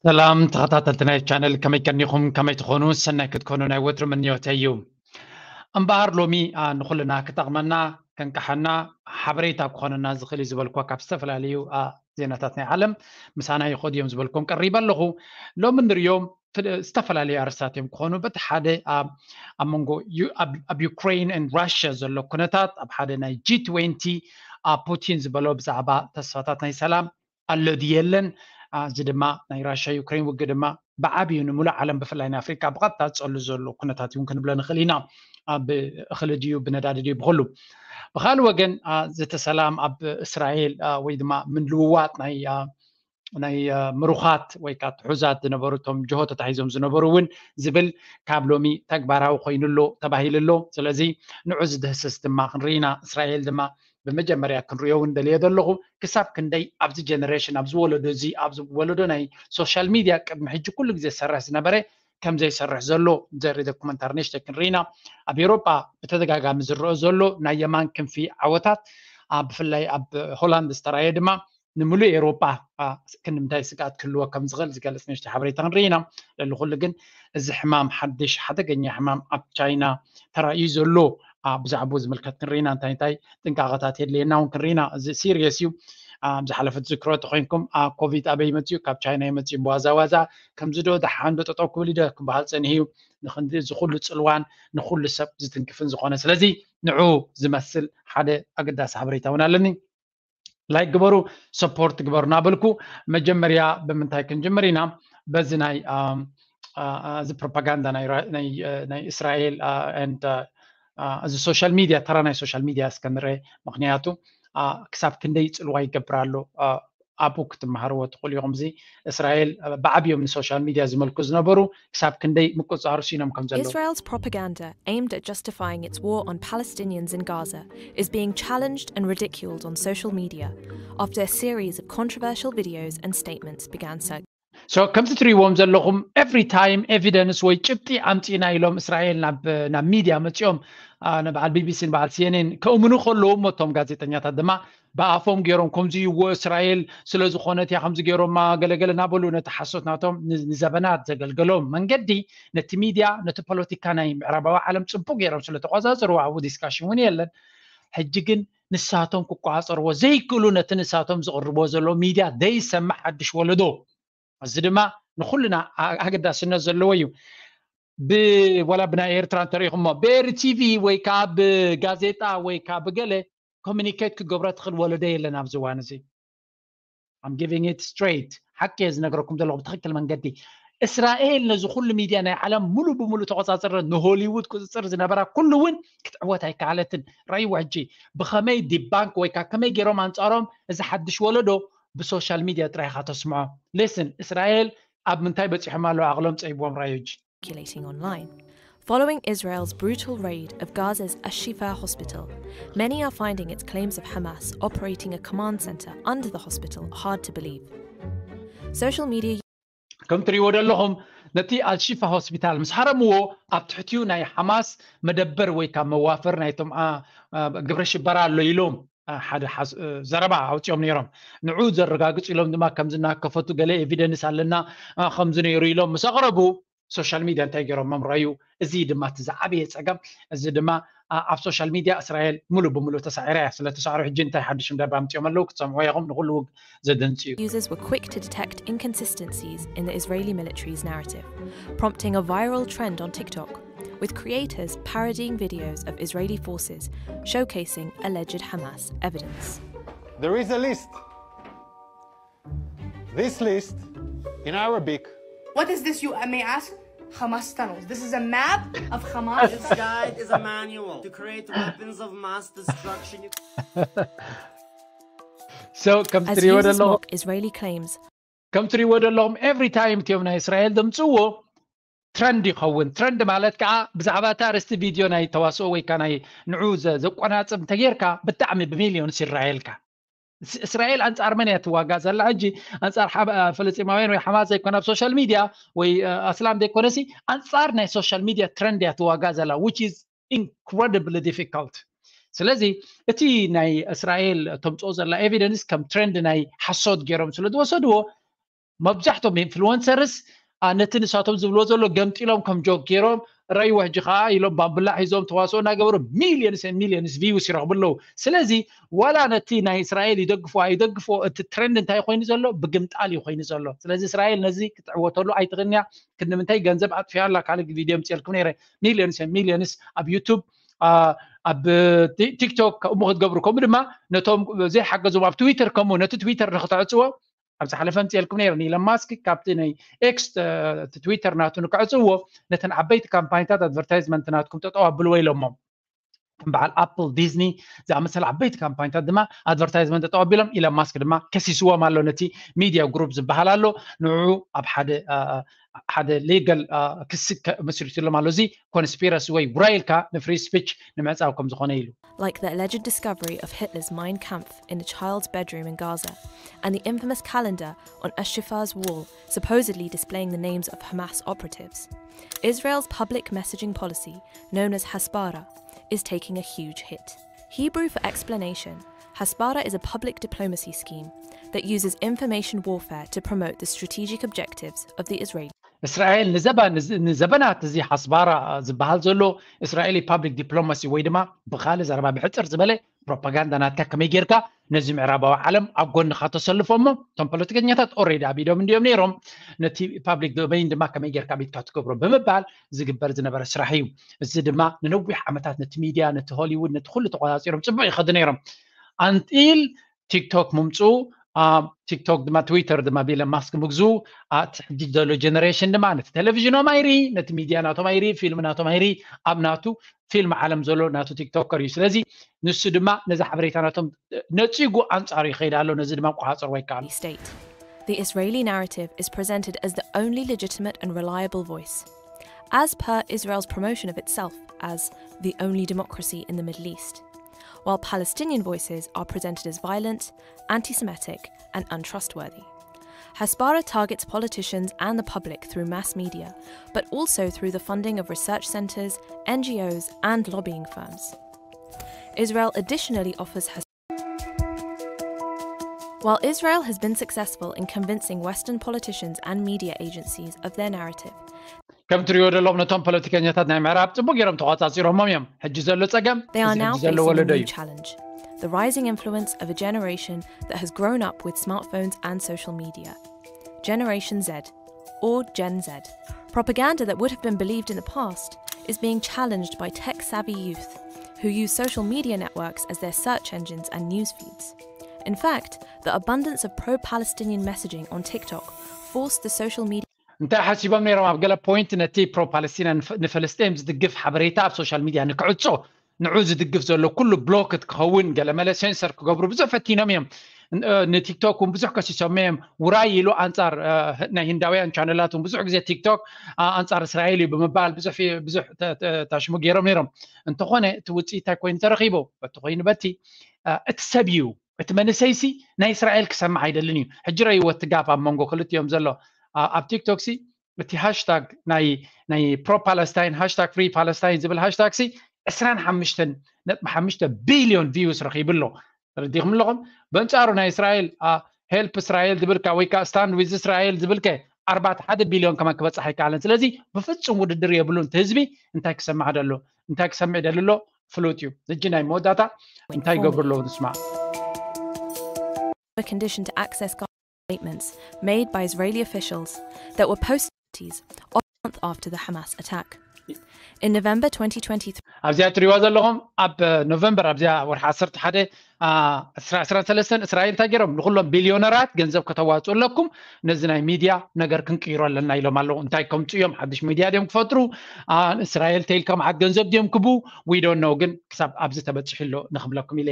ሰላም ተኸታተልቲ ናይ ቻነል፣ ከመይ ቀኒኹም? ከመይ ትኾኑ? ሰናይ ክትኮኑ ናይ ወትሩ ምንዮተይ እዩ። እምበኣር ሎሚ ንኹልና ክጠቕመና፣ ከንቅሓና፣ ሓበሬታ ክኾነና ዝኽእል እዩ ዝበልኩዋ ካብ ዝተፈላለዩ ዜናታት ናይ ዓለም ምሳና ይኸዱ እዮም ዝበልኩም ቀሪበ ኣለኹ። ሎሚ ንሪኦም ዝተፈላለዩ ኣርስታት እዮም ክኾኑ። በቲ ሓደ ኣብ መንጎ ኣብ ዩክሬን ን ራሽያ ዘሎ ኩነታት፣ ኣብ ሓደ ናይ ጂ ትዌንቲ ፑቲን ዝበሎ ብዛዕባ ተስፋታት ናይ ሰላም ኣሎ ድዩ የለን? እዚ ድማ ናይ ራሽያ ዩክሬን ውግእ ድማ ብዓብዩ ንሙሉእ ዓለም ብፍላይ ንኣፍሪቃ ብቐጥታ ዝጸሉ ዘሎ ኩነታት እውን ክንብሎ ንኽእል ኢና። ብእኽሊ ድዩ ብነዳዲ ድዩ ብኹሉ። ብኻልእ ወገን ዘተ ሰላም ኣብ እስራኤል ወይ ድማ ምልውዋጥ ናይ ናይ ምሩኻት ወይ ከዓ ትሑዛት ዝነበሩ እቶም ጅሆ ተታሒዞም ዝነበሩ እውን ዝብል ካብ ሎሚ ተግባራዊ ኮይኑ ኣሎ ተባሂሉ ኣሎ። ስለዚ ንዑ ዝድህስስ ድማ ክንርኢ ኢና። እስራኤል ድማ ብመጀመርያ ክንሪኦ እውን ደልየ ዘለኹ ክሳብ ክንደይ ኣብዚ ጀነሬሽን ኣብዚ ወለዶ እዚ ኣብዚ ወለዶ ናይ ሶሻል ሚድያ ቅድሚ ሕጂ ኩሉ ግዜ ዝሰርሕ ዝነበረ ከም ዘይሰርሕ ዘሎ ዘርኢ ዶኩመንታሪ ንእሽተይ ክንርኢ ኢና። ኣብ ኤውሮጳ ብተደጋጋሚ ዝረአ ዘሎ ናይ የማን ክንፊ ዓወታት ብፍላይ ኣብ ሆላንድ ዝተራየ ድማ ንምሉእ ኤውሮጳ ክንምንታይ ስግኣት ክህልዎ ከም ዝኽእል ዝገልጽ ንእሽተይ ሓበሬታ ክንርኢ ኢና። ልዕሊ ኩሉ ግን እዚ ሕማም ሓድሽ ሓደገኛ ሕማም ኣብ ቻይና ተራእዩ ዘሎ ብዛዕባኡ ዝምልከት ክንርኢ ኢና። እንታይ እንታይ ጥንቃቐታት የድልየና እውን ክንርኢ ኢና። እዚ ሲሪየስ እዩ። ዝሓለፈ ትዝክሮ ተኮይንኩም ኮቪድ ኣበይ መፅኡ? ካብ ቻይና እዩ መፅኡ። ብዋዛ ዋዛ ከምዚ ዶ ደሓን ዶ ጠጠው ክብል ዶ ክበሃል ፀኒሑ እዩ። ንክንዲ እዚ ኩሉ ፅልዋን ንኩሉ ሰብ ዝትንክፍን ዝኾነ ስለዚ ንዑ ዝመስል ሓደ ኣገዳሲ ሓበሬታ እውን ኣለኒ። ላይክ ግበሩ፣ ሰፖርት ግበሩ እናበልኩ መጀመርያ ብምንታይ ክንጅምር ኢና? በዚ ናይ እዚ ፕሮፓጋንዳ ናይ እስራኤል እዚ ሶሻል ሚድያ ተራ ናይ ሶሻል ሚድያ እስከ ንርአ። ምክንያቱ ክሳብ ክንደይ ፅልዋ ይገብር ኣሎ ኣብኡ ክትመሃርዎ ትኽእሉ ኢኹም። እዚ እስራኤል ብዓብዮም ንሶሻል ሚድያ ዝመልኩ ዝነበሩ ክሳብ ክንደይ ምቁፅፃሩ ሲኖም ከም ዘለዉ። Israel's propaganda aimed at justifying its war on Palestinians in Gaza is being challenged and ridiculed on social media after a series of controversial videos and statements began circulating. So ከምዚ ትሪእዎም ዘለኹም every time evidence ወይ ጭብጢ ኣምፂና ኢሎም እስራኤል ናብ ናብ ሚድያ መፂኦም ንበዓል ቢቢሲ ንበዓል ሲኤንኤን ከእምኑ ከለዉ እሞ እቶም ጋዜጠኛታት ድማ ብኣፎም ገይሮም ከምዚ እዎ እስራኤል ስለ ዝኾነት እያ ከምዚ ገይሮማ ገለገለ እናበሉ ነቲ ሓሶት ናቶም ንዘበናት ዘገልገሎም መንገዲ ነቲ ሚድያ ነቲ ፖለቲካ ናይ ምዕራባዊ ዓለም ፅቡቅ ገይሮም ስለተቆፃፀርዎ ኣብኡ ዲስካሽን እውን የለን። ሕጂ ግን ንሳቶም ክቆፃፀርዎ ዘይክእሉ ነቲ ንሳቶም ዝቕርብዎ ዘለዉ ሚድያ ዘይሰምዕ ሓድሽ ወለዶ እዚ ድማ ንኩልና ኣገዳስነት ዘለዎ እዩ። ብወላ ብናይ ኤርትራ እንተሪኢኹሞ ብኤሪ ቲቪ ወይ ከዓ ብጋዜጣ ወይ ከዓ ብገለ ኮሚኒኬት ክገብሮ ትኽእል ወለዶ የለን ኣብዚ እዋን እዚ። I'm giving it straight ሓቂ እየ ዝነግረኩም ዘለኹ ብትኽክል መንገዲ። እስራኤል ነዚ ኩሉ ሚድያ ናይ ዓለም ሙሉ ብሙሉ ተቆፃፅረ ንሆሊውድ ቁፅፅር ዝነበራ ኩሉ እውን ክትዕወት ኣይከኣለትን። ረይዎ ሕጂ ብኸመይ ዲባንክ ወይ ከዓ ከመይ ገይሮም ኣንፃሮም እዚ ሓድሽ ወለዶ ብሶሻል ሚድያ ጥራይ ኢኻ ተስምዖ። ሊስን እስራኤል ኣብ ምንታይ በፂሖም ኣለዉ ዓቕሎም ፀይብዎም ረዩ ሕጂ። Circulating online. Following Israel's brutal raid of Gaza's Ashifa hospital, many are finding its claims of Hamas operating a command center under the hospital hard to believe. Social media ከም ትሪእዎ ዘለኹም ነቲ ኣልሺፋ ሆስፒታል ምስ ሃረምዎ ኣብ ትሕቲኡ ናይ ሓማስ መደበር ወይ ካብ መዋፈር ናይቶም ግብረ ሽበራ ኣሎ ኢሎም ሓደ ዘረባ ኣውፅኦም ነይሮም። ንዑ ዘረጋግፅ ኢሎም ድማ ከም ዝናከፈቱ ገለ ኤቪደንስ ኣለና ከምዚ ነይሩ ኢሎም ምስ ኣቕረቡ ሶሻል ሚድያ እንታይ ገይሮም መምረዩ። እዚ ድማ እቲ ዝዓበየ ፀገም። እዚ ድማ ኣብ ሶሻል ሚድያ እስራኤል ሙሉ ብሙሉ ተሳዒራ እያ። ስለ ተሳዕሩ ሕጂ እንታይ ሓድሽ ምደባ ኣምፅኦም ኣለዉ ክትሰምዑ ኢኹም። ንኩሉ ዘደንፅዩ። Users were quick to detect inconsistencies in the Israeli military's narrative, prompting a viral trend on TikTok, with creators parodying videos of Israeli forces showcasing alleged Hamas evidence. There is a list. This list in Arabic. What is this, you may ask? Hamas tunnels. This is a map of Hamas. This guide is a manual to create weapons of mass destruction. So ከም ትሪእዎ ዘለኹም Israeli claims. ከም ትሪእዎ ዘለኹም every time እቲኦም ናይ እስራኤል ዘምፅእዎ ትረንድ ይኸውን። ትረንድ ማለት ከዓ ብዛዕባ እቲ ኣርእስቲ ቪድዮ ናይ ተዋስኦ ወይ ከዓ ናይ ንዑ ዘቆናፅብ እንተጌርካ ብጣዕሚ ብሚልዮንስ ይረኣየልካ። እስራኤል ኣንፃር መን እያ ትዋጋ ዘላ ሕጂ? ኣንፃር ፈለስጢማውያን ወይ ሓማስ ዘይኮነ ኣብ ሶሻል ሚድያ ወይ ኣስላም ዘይኮነሲ ኣንፃር ናይ ሶሻል ሚድያ ትረንድ እያ ትዋጋ ዘላ which is incredibly difficult። ስለዚ እቲ ናይ እስራኤል ተምፅኦ ዘላ ኤቪደንስ ከም ትረንድ ናይ ሓሶት ገይሮም ስለ ዝወሰድዎ መብዛሕቶም ኢንፍሉወንሰርስ ነቲ ንሳቶም ዝብልዎ ዘሎ ገምጢሎም ከም ጆክ ገይሮም ረይዎ ሕጂ ከዓ ኢሎም ባምብላ ሒዞም ተዋስኦ እናገበሩ ሚሊዮንስ ሚሊዮንስ ቪውስ ይረኽቡ ኣለዉ። ስለዚ ዋላ ነቲ ናይ እስራኤል ይደግፎ ኣይደግፎ እቲ ትሬንድ እንታይ ኮይኑ ዘሎ ብግምጣል እዩ ኮይኑ ዘሎ። ስለዚ እስራኤል ነዚ ክትዕወተሉ ኣይትኽእልንያ። ክንዲ ምንታይ ገንዘብ ኣጥፊያ ኣላ። ካልእ ቪድዮ ምፅልኩም ነይረ ሚሊዮንስ ሚሊዮንስ ኣብ ዩቱብ ኣብ ቲክቶክ ከምኡ ክትገብሩ ከምኡ ድማ ነቶም ዘይሓገዞም ኣብ ትዊተር ከምኡ ነቲ ትዊተር ንክተዕፅዎ ኣብ ዝሓለፈ ምፅኤልኩም ነይረ ንኢለን ማስክ ካብቲ ናይ ኤክስ ትዊተር ናቱ ንክዕፅዎ ነተን ዓበይቲ ካምፓኒታት ኣድቨርታይዝመንት ናትኩም ጠጠው ኣብልዎ ኢሎሞ። ከም በዓል ኣፕል ዲዝኒ ዝኣመሰለ ዓበይቲ ካምፓኒታት ድማ ኣድቨርታይዝመንት ጠጠው ኣቢሎም ኢለን ማስክ ድማ ከሲስዎም ኣሎ። ነቲ ሚድያ ግሩፕ ዝበሃል ኣሎ ንዑ ኣብ ሓደ ሓደ ሌጋል ክሲ መስሪትሎም ኣሎ። እዚ ኮንስፒረሲ ወይ ውራይ ኢልካ ንፍሪ ስፒች ንምዕፃው ከም ዝኾነ ኢሉ። Like the alleged discovery of Hitler's Mein Kampf in a child's bedroom in Gaza and the infamous calendar on Ashifa's wall supposedly displaying the names of Hamas operatives, Israel's public messaging policy, known as Hasbara, is taking a huge hit. Hebrew for explanation, Hasbara is a public diplomacy scheme that uses information warfare to promote the strategic objectives of the Israeli. እስራኤል ንዘበናት እዚ ሓስባራ ዝበሃል ዘሎ እስራኤሊ ፓብሊክ ዲፕሎማሲ ወይ ድማ ብካልእ ዘረባ ብሕፅር ዝበለ ፕሮፓጋንዳ ናትካ ከመይ ጌርካ ነዚ ምዕራባዊ ዓለም ኣብ ጎንኻ ተሰልፎ እሞ እቶም ፖለቲከኛታት ኦሬዲ ኣብ ኢዶም እንዲኦም ነይሮም ነቲ ፓብሊክ ዶሜይን ድማ ከመይ ጌርካ ቤትካ ትገብሮ ብምባል ዝግበር ዝነበረ ስራሕ እዩ። እዚ ድማ ንነዊሕ ዓመታት ነቲ ሚድያ ነቲ ሆሊውድ ነቲ ኩሉ ተቆፃፂሮም ፅቡቅ ይኸዱ ነይሮም። ኣንጢል ቲክቶክ ምምፅኡ ቲክቶክ ድማ ትዊተር ድማ ብኢለን ማስክ ምግዝኡ እቲ ሕጂ ዘሎ ጀነሬሽን ድማ ነቲ ቴሌቪዥኖም ኣይርኢ ነቲ ሚድያ ናቶም ኣይርኢ ፊልም ናቶም ኣይርኢ ኣብ ናቱ ፊልም ዓለም ዘሎ ናቱ ቲክቶከር እዩ። ስለዚ ንሱ ድማ ነዚ ሓበሬታ ናቶም ነፂጉ ኣንፃሩ ይኸይድ ኣሎ። ነዚ ድማ ቆሃፀርዎ ይከኣል። The Israeli narrative is presented as the only legitimate and reliable voice, as per Israel's promotion of itself as the only democracy in the Middle East, while Palestinian voices are presented as violent, anti Semitic, and untrustworthy. Hasbara targets politicians and the public through mass media, but also through the funding of research centres, N G Os, and lobbying firms. Israel additionally offers Has- While Israel has been successful in convincing Western politicians and media agencies of their narrative, ከም ትሪኦ ዘለኹም ነቶም ፖለቲከኛታት ናይ ምዕራብ ፅቡቅ ገይሮም ተቋፃፂሮሞም እዮም። ሕጂ ዘሎ ፀገም they are እዚ now ሕጂ ዘሎ facing a ወለዶ new እዩ። Challenge: the rising influence of a generation that has grown up with smartphones and social media. Generation Z, or Gen Z. Propaganda that would have been believed in the past is being challenged by tech savvy youth who use social media networks as their search engines and news feeds. In fact, the abundance of pro Palestinian messaging on TikTok forced the social media እንታይ ሓሲቦም ነይሮም ኣብ ገለ ፖይንት ነቲ ፕሮ ፓለስቲና ንፈለስጤም ዝድግፍ ሓበሬታ ኣብ ሶሻል ሚድያ ንክዕጾ ንዑ ዝድግፍ ዘሎ ኩሉ ብሎክት ክኸውን ገለመለ ሴንሰር ክገብሩ ብዙሕ ፈቲኖም እዮም። ንቲክቶክ እውን ብዙሕ ከሲሶም እዮም። ውራይ ኢሉ ኣንፃር ናይ ህንዳውያን ቻነላት እውን ብዙሕ ግዜ ቲክቶክ ኣንፃር እስራኤል እዩ ብምባል ብዙሕ ብዙሕ ታሽሙ ገይሮም ነይሮም። እንተኾነ እቲ ውፅኢት እንታይ ኮይኑ ተረኺቡ? በቲ ኮይኑ በቲ እቲ ሰብ እዩ እቲ መንእሰይሲ ናይ እስራኤል ክሰምዕ ኣይደልን እዩ። ሕጂ ረእይዎ እቲ ጋፕ ኣብ መንጎ ክልቲኦም ዘሎ ኣብ ቲክቶክ ሲ እቲ ሃሽታግ ናይ ናይ ፕሮ ፓለስታይን ሃሽታግ ፍሪ ፓለስታይን ዝብል ሃሽታግ ሲ ዕስራን ሓሙሽተን ነጥቢ ሓሙሽተ ቢልዮን ቪውስ ረኺቡ ኣሎ። ተረዲኹም ኣለኹም? በንጻሩ ናይ እስራኤል ሄልፕ እስራኤል ዝብልካ ወይ ከዓ ስታንድ ዊዝ እስራኤል ዝብልከ ኣርባዕተ ሓደ ቢልዮን ከማን ክበፅሕ ኣይከኣለን። ስለዚ ብፍፁም ውድድር የብሉን። እቲ ህዝቢ እንታይ ክሰማዕ ደሎ እንታይ ክሰምዕ ደሊ ኣሎ ፍሉጥ እዩ። ሕጂ ናይ መወዳእታ እንታይ ይገብሩ ኣለዉ ንስማዕ። A condition to access statements made by Israeli officials that were posted a month after the Hamas attack. In November twenty twenty-three, ኣብዚኣ ትሪዋ ዘለኹም ኣብ ኖቨምበር ኣብዚኣ ወርሒ ዓሰርተ ሓደ ዕስራ ዕስራ ሰለስተን እስራኤል እንታይ ገይሮም ንኩሎም ቢልዮነራት ገንዘብ ከተዋፅኡ ኣለኩም ነዚ ናይ ሚድያ ነገር ክንቅይሮ ኣለና ኢሎም ኣለዉ። እንታይ ከምፁ እዮም ሓድሽ ሚድያ ድዮም ክፈጥሩ እስራኤል ተይልካ መዓት ገንዘብ ድዮም ክቡ ዊዶን ነው ግን ክሳብ ኣብዚ ተበፂሑ ኣሎ ንክብለኩም ኢለ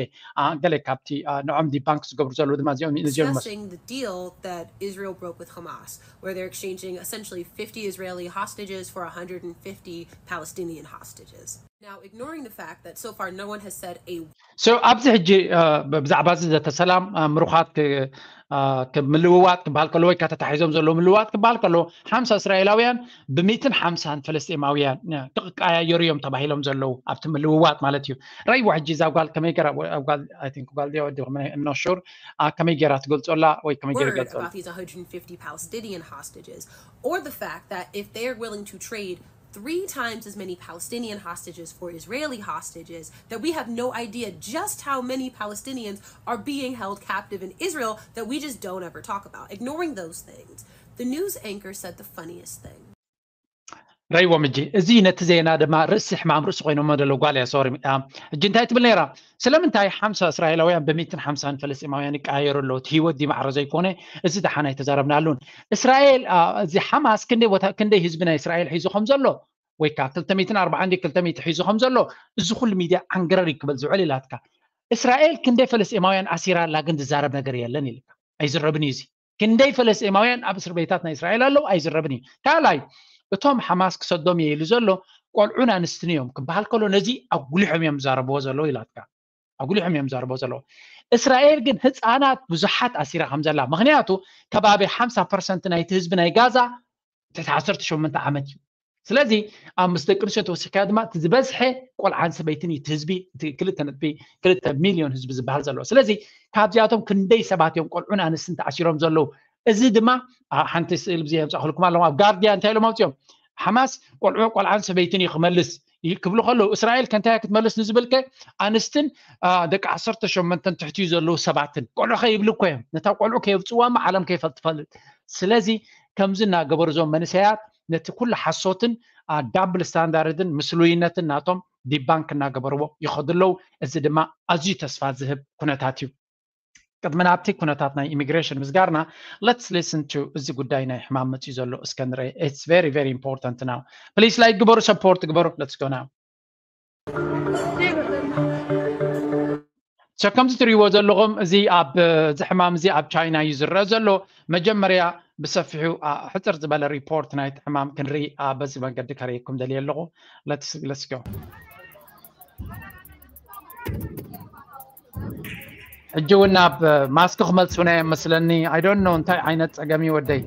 ገለ ካብቲ ንዖም ዲባንክ ዝገብሩ ዘለዉ ድማ እዚኦም ነዚኦም ይመስሉ። Discussing the deal that Israel broke with Hamas, where they're exchanging essentially fifty Israeli hostages for one hundred fifty Palestinian hostages. Now, ignoring the fact that so far no one has said a So ኣብዚ ሕጂ ብዛዕባ እዚ ዘተ ሰላም ምሩኻት ምልውዋጥ ክበሃል ከሎ ወይ ተታሒዞም ዘለዉ ምልውዋጥ ክበሃል ከሎ ሓምሳ እስራኤላውያን ብሚእትን ሓምሳን ፈለስጢማውያን ክቀያየሩ እዮም ተባሂሎም ዘለዉ ኣብቲ ምልውዋጥ ማለት እዩ። ራይዋ ሕጂ እዛ ጓል ከመይ ገራ ጓል I think ጓል ዲያ ወዲ I'm not sure ከመይ ገራ ትገልጾላ ወይ ከመይ ገራ word ይገልጾላ about these one hundred fifty Palestinian hostages, or the fact that if they're willing to trade three times as many Palestinian hostages for Israeli hostages, that we have no idea just how many Palestinians are being held captive in Israel that we just don't ever talk about. Ignoring those things, the news anchor said the funniest thing. ረይዎም እጂ እዚ ነቲ ዜና ድማ ርእሲ ሕማም ርእሲ ኮይኖሞ ዘለዉ ጓል እያ ሶሪ ሕጂ እንታይ ትብል ነይራ ስለምንታይ ሓምሳ እስራኤላውያን ብሚትን ሓምሳን ፈለስጢማውያን ይቀያየሩ ኣለዉ እቲ ህይወት ዲማዕረ ዘይኮነ እዚ ደሓን ኣይተዛረብናሉን እስራኤል እዚ ሓማስ ክንደይ ቦታ ክንደይ ህዝቢ ናይ እስራኤል ሒዙ ከም ዘሎ ወይ ከዓ ክልተ ሚእትን ኣርባዓን ክልተ ሚእቲ ሒዙ ከም ዘሎ እዚ ኩሉ ሚድያ ዓንገረር እዩ ክብል ዝውዕል ኢላትካ እስራኤል ክንደይ ፈለስጢማውያን ኣሲራ ኣላ ግን ዝዛረብ ነገር የለን ኢልካ ኣይዝረብን እዩ እዚ ክንደይ ፈለስጢማውያን ኣብ እስር ቤታት ናይ እስራኤል ኣለዉ ኣይዝረብን እዩ ካልኣይ እቶም ሓማስ ክሰዶም እየ ኢሉ ዘሎ ቆልዑን ኣንስትን እዮም ክበሃል ከሎ ነዚ ኣጉሊሖም እዮም ዝዛረብዎ ዘለዉ ኢላትካ ኣጉሊሖም እዮም ዝዛረብዎ ዘለዉ እስራኤል ግን ህፃናት ብዙሓት ኣሲራ ከም ዘላ ምክንያቱ ከባቢ ሓምሳ ፐርሰንት ናይቲ ህዝቢ ናይ ጋዛ ትሕቲ ዓሰርተ ሸሞንተ ዓመት እዩ ስለዚ ኣብ ምስ ደቂ ኣንስትዮ ተወሲካ ድማ እቲ ዝበዝሐ ቆልዓን ሰበይትን እዩ እቲ ህዝቢ እቲ ክልተ ነጥቢ ክልተ ሚልዮን ህዝቢ ዝበሃል ዘለዎ ስለዚ ካብዚኣቶም ክንደይ ሰባት እዮም ቆልዑን ኣንስትን ተኣሲሮም ዘለዉ እዚ ድማ ሓንቲ ስእል ብዚ የምፃእክልኩም ኣለኹም ኣብ ጋርድያ እንታይ ኢሎም ኣውፅኦም ሓማስ ቆልዑ ቆልዓን ሰበይትን እዩ ክመልስ ክብሉ ከለዉ እስራኤል ከንታይ ክትመልስ ንዝብልከ ኣንስትን ደቂ ዓሰርተ ሸሞንተን ትሕትኡ ዘለዉ ሰባትን ቆልዑ ከይብሉ እኮ እዮም ነታ ቆልዑ ከየብፅዋ እሞ ዓለም ከይፈልጥ ትፈልጥ ስለዚ ከምዚ እናገበሩ እዞም መንእሰያት ነቲ ኩሉ ሓሶትን ዳብል ስታንዳርድን ምስሉይነትን ናቶም ዲባንክ እናገበርዎ ይኸዱ ኣለዉ እዚ ድማ ኣዝዩ ተስፋ ዝህብ ኩነታት እዩ ቅድሚ ናብቲ ኩነታት ናይ ኢሚግሬሽን ምስጋርና let's listen to እዚ ጉዳይ ናይ ሕማም መፅኡ ዘሎ እስከ ንርአ it's very very important now please like ግበሩ support ግበሩ let's go now so ከምዚ ትሪእዎ ዘለኹም እዚ ኣብ እዚ ሕማም እዚ ኣብ ቻይና እዩ ዝረአ ዘሎ መጀመርያ ብሰፊሑ ሕፅር ዝበለ ሪፖርት ናይቲ ሕማም ክንርኢ በዚ መንገዲ ከርእየኩም ደልየ ኣለኹ let's go ሕጂ እውን ናብ ማስክ ክመልሱና እዮም መስለኒ I don't know እንታይ ዓይነት ፀገም እዩ ወደይ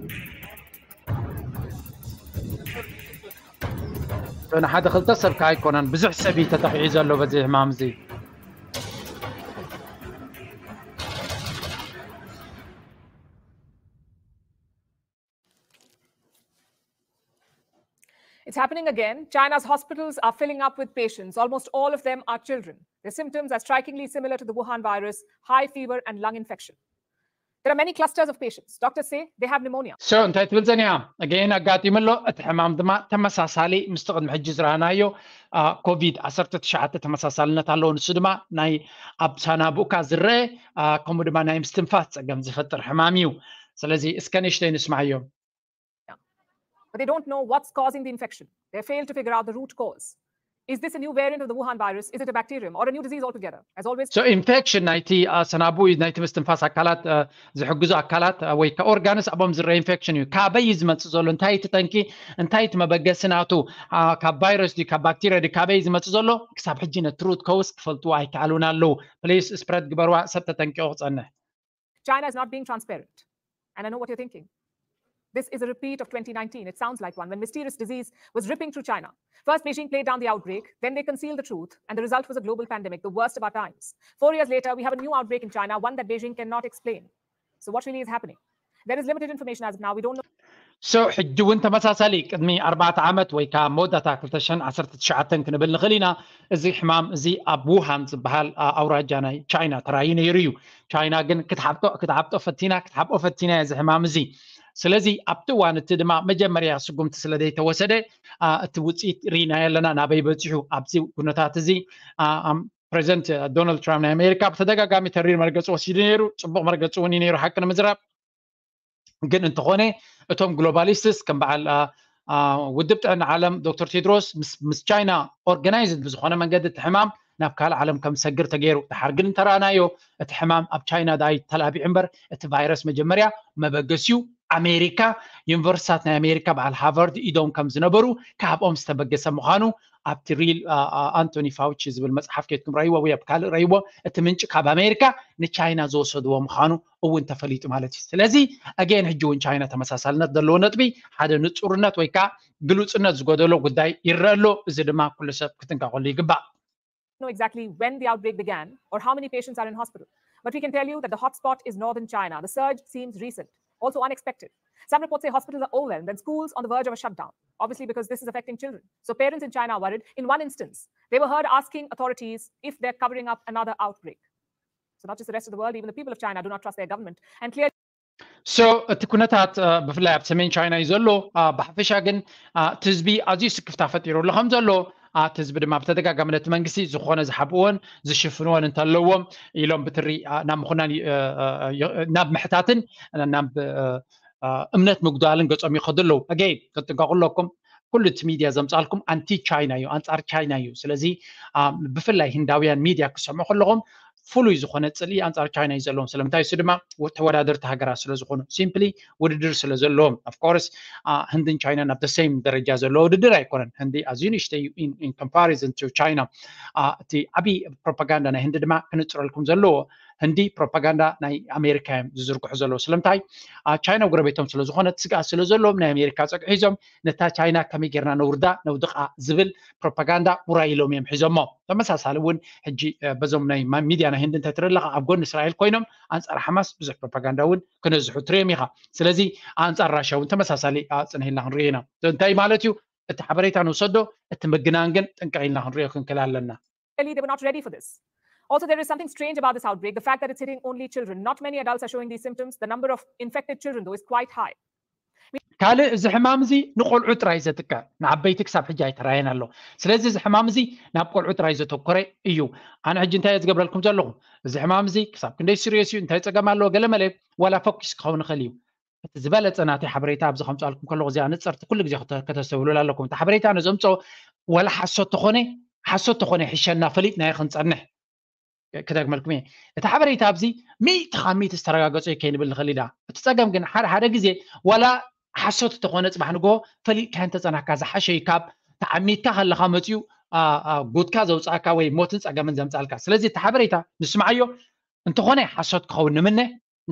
ንሓደ ክልተ ሰብ ከዓ ኣይኮነን ብዙሕ ሰብ እዩ ተጠቂዑ ዘሎ በዚ ሕማም እዚ It's happening again. China's hospitals are filling up with patients. Almost all of them are children. Their symptoms are strikingly similar to the Wuhan virus high fever and lung infection. There are many clusters of patients. Doctors say they have pneumonia. So እንታይ ትብል ዘኒያ ገይን ኣጋጢሙ ኣሎ እቲ ሕማም ድማ ተመሳሳሊ ምስቲ ቅድሚ ሕጂ ዝረኣናዮ ኮቪድ ዓሰርተ ትሽዓተ ተመሳሳልነት ኣለዎ ንሱ ድማ ናይ ኣብ ሳናቡእካ ዝረአ ከምኡ ድማ ናይ ምስትንፋስ ፀገም ዝፈጥር ሕማም እዩ ስለዚ እስከ ንእሽተይ ንስማዓዮ But they don't know what's causing the infection. They fail to figure out the root cause. Is this a new variant of the Wuhan virus? Is it a bacterium or a new disease altogether? As always, so infection ናይቲ ሰናቡእ ናይቲ ምስትንፋስ ኣካላት ዝሕግዙ ኣካላት ወይ ኦርጋንስ ኣብኦም ዝረአ ኢንፌክሽን እዩ ካበይ እዩ ዝመፅእ ዘሎ እንታይ እቲ ጠንቂ እንታይ እቲ መበገሲ ናቱ ካብ ቫይረስ ድዩ ካብ ባክቴርያ ድዩ ካበይ እዩ ዝመፅእ ዘሎ ክሳብ ሕጂ ነቲ ሩት ኮውስ ክፈልጥዎ ኣይከኣሉን ኣለዉ ፕሊስ ስፕረድ ግበርዋ ሰብ ተጠንቂቑ ክፀንሕ China is not being transparent. And I know what you're thinking. This is a repeat of twenty nineteen. It sounds like one when mysterious disease was ripping through China. First, Beijing played down the outbreak, then they concealed the truth, and the result was a global pandemic, the worst of our times. Four years later, we have a new outbreak in China, one that Beijing cannot explain. So, what really is happening? There is limited information as of now. We don't know. So ሕጂ እውን ተመሳሳሊ ቅድሚ ኣርባዕተ ዓመት ወይ ከዓ መወዳእታ ክልተ ሽሕን ዓሰርተ ትሽዓተን ክንብል ንኽእል ኢና እዚ ሕማም እዚ ኣብ ውሃን ዝበሃል ኣውራጃ ናይ ቻይና ተራእዩ ነይሩ እዩ ቻይና ግን ክትሓብጦ ክትሓብጦ ፈቲና ክትሓብኦ ፈቲና እዚ ሕማም እዚ ስለዚ ኣብቲ እዋን እቲ ድማ መጀመርያ ስጉምቲ ስለ ዘይተወሰደ እቲ ውፅኢት ርኢናዮ ኣለና ናበይ በፂሑ ኣብዚ ኩነታት እዚ ፕሬዚደንት ዶናልድ ትራምፕ ናይ ኣሜሪካ ብተደጋጋሚ ተሪር መርገፂ ወሲዱ ነይሩ ፅቡቅ መርገፂ እውን እዩ ነይሩ ሓቂ ንምዝራብ ግን እንተኾነ እቶም ግሎባሊስትስ ከም በዓል ውድብ ጥዕና ዓለም ዶክተር ቴድሮስ ምስ ቻይና ኦርጋናይዝድ ብዝኾነ መንገዲ እቲ ሕማም ናብ ካልእ ዓለም ከም ዝሰግር ተገይሩ ድሓር ግን እንተረኣናዮ እቲ ሕማም ኣብ ቻይና ዳኣ ተላቢዑ እምበር እቲ ቫይረስ መጀመርያ መበገሲኡ ኣሜሪካ ዩኒቨርሲታት ናይ ኣሜሪካ በዓል ሃርቫርድ ኢዶም ከም ዝነበሩ ካብኦም ዝተበገሰ ምዃኑ ኣብቲ ሪል ኣንቶኒ ፋውቺ ዝብል መፅሓፍ ኬድኩም ረይዎ ወይ ኣብ ካልእ ረይዎ፣ እቲ ምንጭ ካብ ኣሜሪካ ንቻይና ዝወሰድዎ ምዃኑ እውን ተፈሊጡ ማለት እዩ። ስለዚ ኣገን ሕጂ እውን ቻይና ተመሳሳልነት ዘለዎ ነጥቢ ሓደ ንፁርነት ወይ ከዓ ግሉፅነት ዝጎደሎ ጉዳይ ይረአ ኣሎ። እዚ ድማ ኩሉ ሰብ ክትንቀቀሉ ይግባእ። Know exactly when the outbreak began or how many patients are in hospital. But we can tell you that the hotspot is northern China. The surge seems recent, also unexpected. Some reports say hospitals are overwhelmed and schools on the verge of a shutdown, obviously because this is affecting children. So parents in China are worried. In one instance, they were heard asking authorities if they're covering up another outbreak. So not just the rest of the world, even the people of China do not trust their government. And clearly, so እቲ ኩነታት ብፍላይ ኣብ ሰሜን ቻይና እዩ ዘሎ። ብሓፈሻ ግን እቲ ህዝቢ ኣዝዩ ስክፍታ ፈጢሩ ኣሎ ከም ዘሎ፣ እቲ ህዝቢ ድማ ብተደጋጋሚ ነቲ መንግስቲ ዝኾነ ዝሓብእዎን ዝሽፍንዎን እንተለዎም ኢሎም ብትሪ ናብ ምኹናን ናብ ምሕታትን ናብ እምነት ምጉዳልን ገጾም ይኸዱ ኣለዉ። ኣገይ ክትጥንቀቁ ኣለኩም። ኩሉ እቲ ሚድያ ዘምጻልኩም ኣንቲ ቻይና እዩ፣ ኣንጻር ቻይና እዩ። ስለዚ ብፍላይ ህንዳውያን ሚድያ ክሰምዑ ከለኹም ፍሉይ ዝኾነ ፅልኢ ኣንፃር ቻይና እዩ ዘለዎም። ስለምንታይ? እሱ ድማ ተወዳደርቲ ሃገራት ስለዝኾኑ፣ ሲምፕሊ ውድድር ስለዘለዎም። ኦፍኮርስ ህንድን ቻይናን ኣብ ሴም ደረጃ ዘለዎ ውድድር ኣይኮነን። ህንዲ ኣዝዩ ንእሽተይ እዩ in comparison to ቻይና። እቲ ዓብዪ ፕሮፓጋንዳ ናይ ህንዲ ድማ ክንፅረልኩም ዘለዎ፣ ህንዲ ፕሮፓጋንዳ ናይ ኣሜሪካ እዮም ዝዝርግሑ ዘለዉ። ስለምንታይ? ቻይና ጎረቤቶም ስለዝኾነት ስግኣት ስለዘለዎም ናይ ኣሜሪካ ፀግዒ ሒዞም ነታ ቻይና ከመይ ጌርና ነውርዳ ነውድቓ ዝብል ፕሮፓጋንዳ ውራይ ኢሎም እዮም ሒዞሞ። ተመሳሳሊ እውን ሕጂ በዞም ናይ ሚድያ ናይ ህንዲ እንታይ ትርኢ ኣለኻ፣ ኣብ ጎኒ እስራኤል ኮይኖም ኣንፃር ሓማስ ብዙሕ ፕሮፓጋንዳ እውን ክነዝሑ ትርእዮም ኢኻ። ስለዚ ኣንፃር ራሽያ እውን ተመሳሳሊ ኣፅንሕ ኢልና ክንሪኦ ኢና። እንታይ ማለት እዩ? እቲ ሓበሬታ ንውሰዶ፣ እቲ ምግናን ግን ጥንቅቕ ኢልና ክንሪኦ ክንክእል ኣለና። Clearly, they were not ready for this. Also, there is something strange about this outbreak, the fact that it's hitting only children. Not many adults are showing these symptoms. The number of infected children, though, is quite high. ካልእ እዚ ሕማም እዚ ንቆልዑ ጥራይ ዘጥቅዕ፣ ንዓበይቲ ክሳብ ሕጂ ኣይተራየን ኣሎ። ስለዚ እዚ ሕማም እዚ ናብ ቆልዑ ጥራይ ዘተኮረ እዩ። ኣነ ሕጂ እንታይ እየ ዝገብረልኩም ዘለኹ? እዚ ሕማም እዚ ክሳብ ክንደይ ሲሪየስ እዩ፣ እንታይ ፀገም ኣለዎ፣ ገለመለ ዋላ ፎኪስ ክኸውን ይኽእል እዩ። እቲ ዝበለፀ ናተይ ሓበሬታ ኣብዚ ከምፅኣልኩም ከለኹ እዚኣ ንፅርቲ ኩሉ ግዜ ከተስተብህሉላ ኣለኩም። እቲ ሓበሬታ ነዘምፅኦ ዋላ ሓሶት ተኾነ ሓሶት ተኾነ ይሕሸና፣ ፈሊጥናዮ ክንፀንሕ። ክደግመልኩም እየ። እቲ ሓበሬታ ኣብዚ ሚእቲ ካብ ሚእቲ ዝተረጋገጸ እዩ ከይንብል ንኽእል ኢና። እቲ ጸገም ግን ሓደ ሓደ ግዜ ዋላ ሓሶት እንተኾነ ጽባሕ ንግሆ ፈሊጥካዮ እንተጸናሕካ ዝሓሸ እዩ ካብ ተዓሚትካ ከለኻ መጺኡ ጉድካ ዘውጽኣካ ወይ ሞትን ጸገምን ዘምጻልካ። ስለዚ እቲ ሓበሬታ ንስምዓዮ፣ እንተኾነ ሓሶት ክኸውን ንምነ፣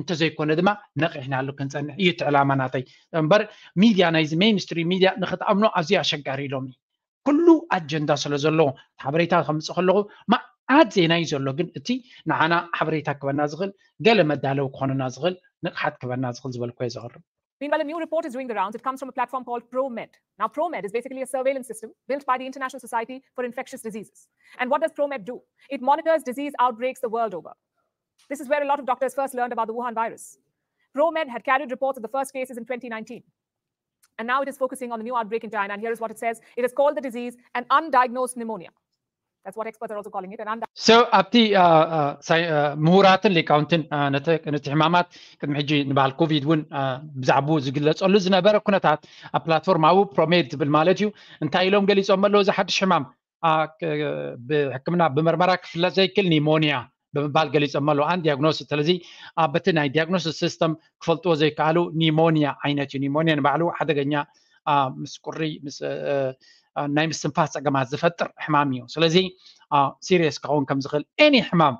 እንተዘይኮነ ድማ ነቒሕናሉ ክንጸንሕ እዩ እቲ ዕላማ ናተይ። እምበር ሚድያ ናይዚ ሜይንስትሪም ሚድያ ንኽትኣምኖ ኣዝዩ ኣሸጋሪ ኢሎም እዩ። ኩሉ ኣጀንዳ ስለ ዘለዎ ሓበሬታ ከምፅእ ከለኹ መዓት ዜና እዩ ዘሎ፣ ግን እቲ ንዓና ሓበሬታ ክበና ዝኽእል ገለ መዳለዊ ክኾነና ዝኽእል ንቕሓት ክበና ዝኽእል ዝበልኩ እየ ዘቕርብ። Meanwhile, a new report is doing the rounds. It comes from a platform called ProMed. Now, ProMed is basically a surveillance system built by the International Society for Infectious Diseases. And what does ProMed do? It monitors disease outbreaks the world over. This is where a lot of doctors first learned about the Wuhan virus. ProMed had carried reports of the first cases in twenty nineteen. And now it is focusing on the new outbreak in China. And here is what it says. It has called the disease an undiagnosed pneumonia. That's what experts are also calling it, an undiagnosed. So ኣብቲ ምሁራትን ሊቃውንትን ነቲ ሕማማት ቅድሚ ሕጂ ንበዓል ኮቪድ እውን ብዛዕባኡ ዝግለፀሉ ዝነበረ ኩነታት ኣብ ፕላትፎርም ኣብኡ ፕሮሜድ ዝብል ማለት እዩ እንታይ ኢሎም ገሊፆም ኣለዉ? እዚ ሓድሽ ሕማም ብሕክምና ብመርመራ ክፍለጥ ዘይክእል ኒሞኒያ ብምባል ገሊፆም ኣለዉ። ኣን ዲያግኖስ ስለዚ በቲ ናይ ዲያግኖስ ሲስተም ክፈልጥዎ ዘይከኣሉ ኒሞኒያ ዓይነት እዩ። ኒሞኒያ ንባዕሉ ሓደገኛ ምስ ቁሪ ናይ ምስትንፋስ ፀገማት ዝፈጥር ሕማም እዩ። ስለዚ ሲሪየስ ክኸውን ከም ዝኽእል ኤኒ ሕማም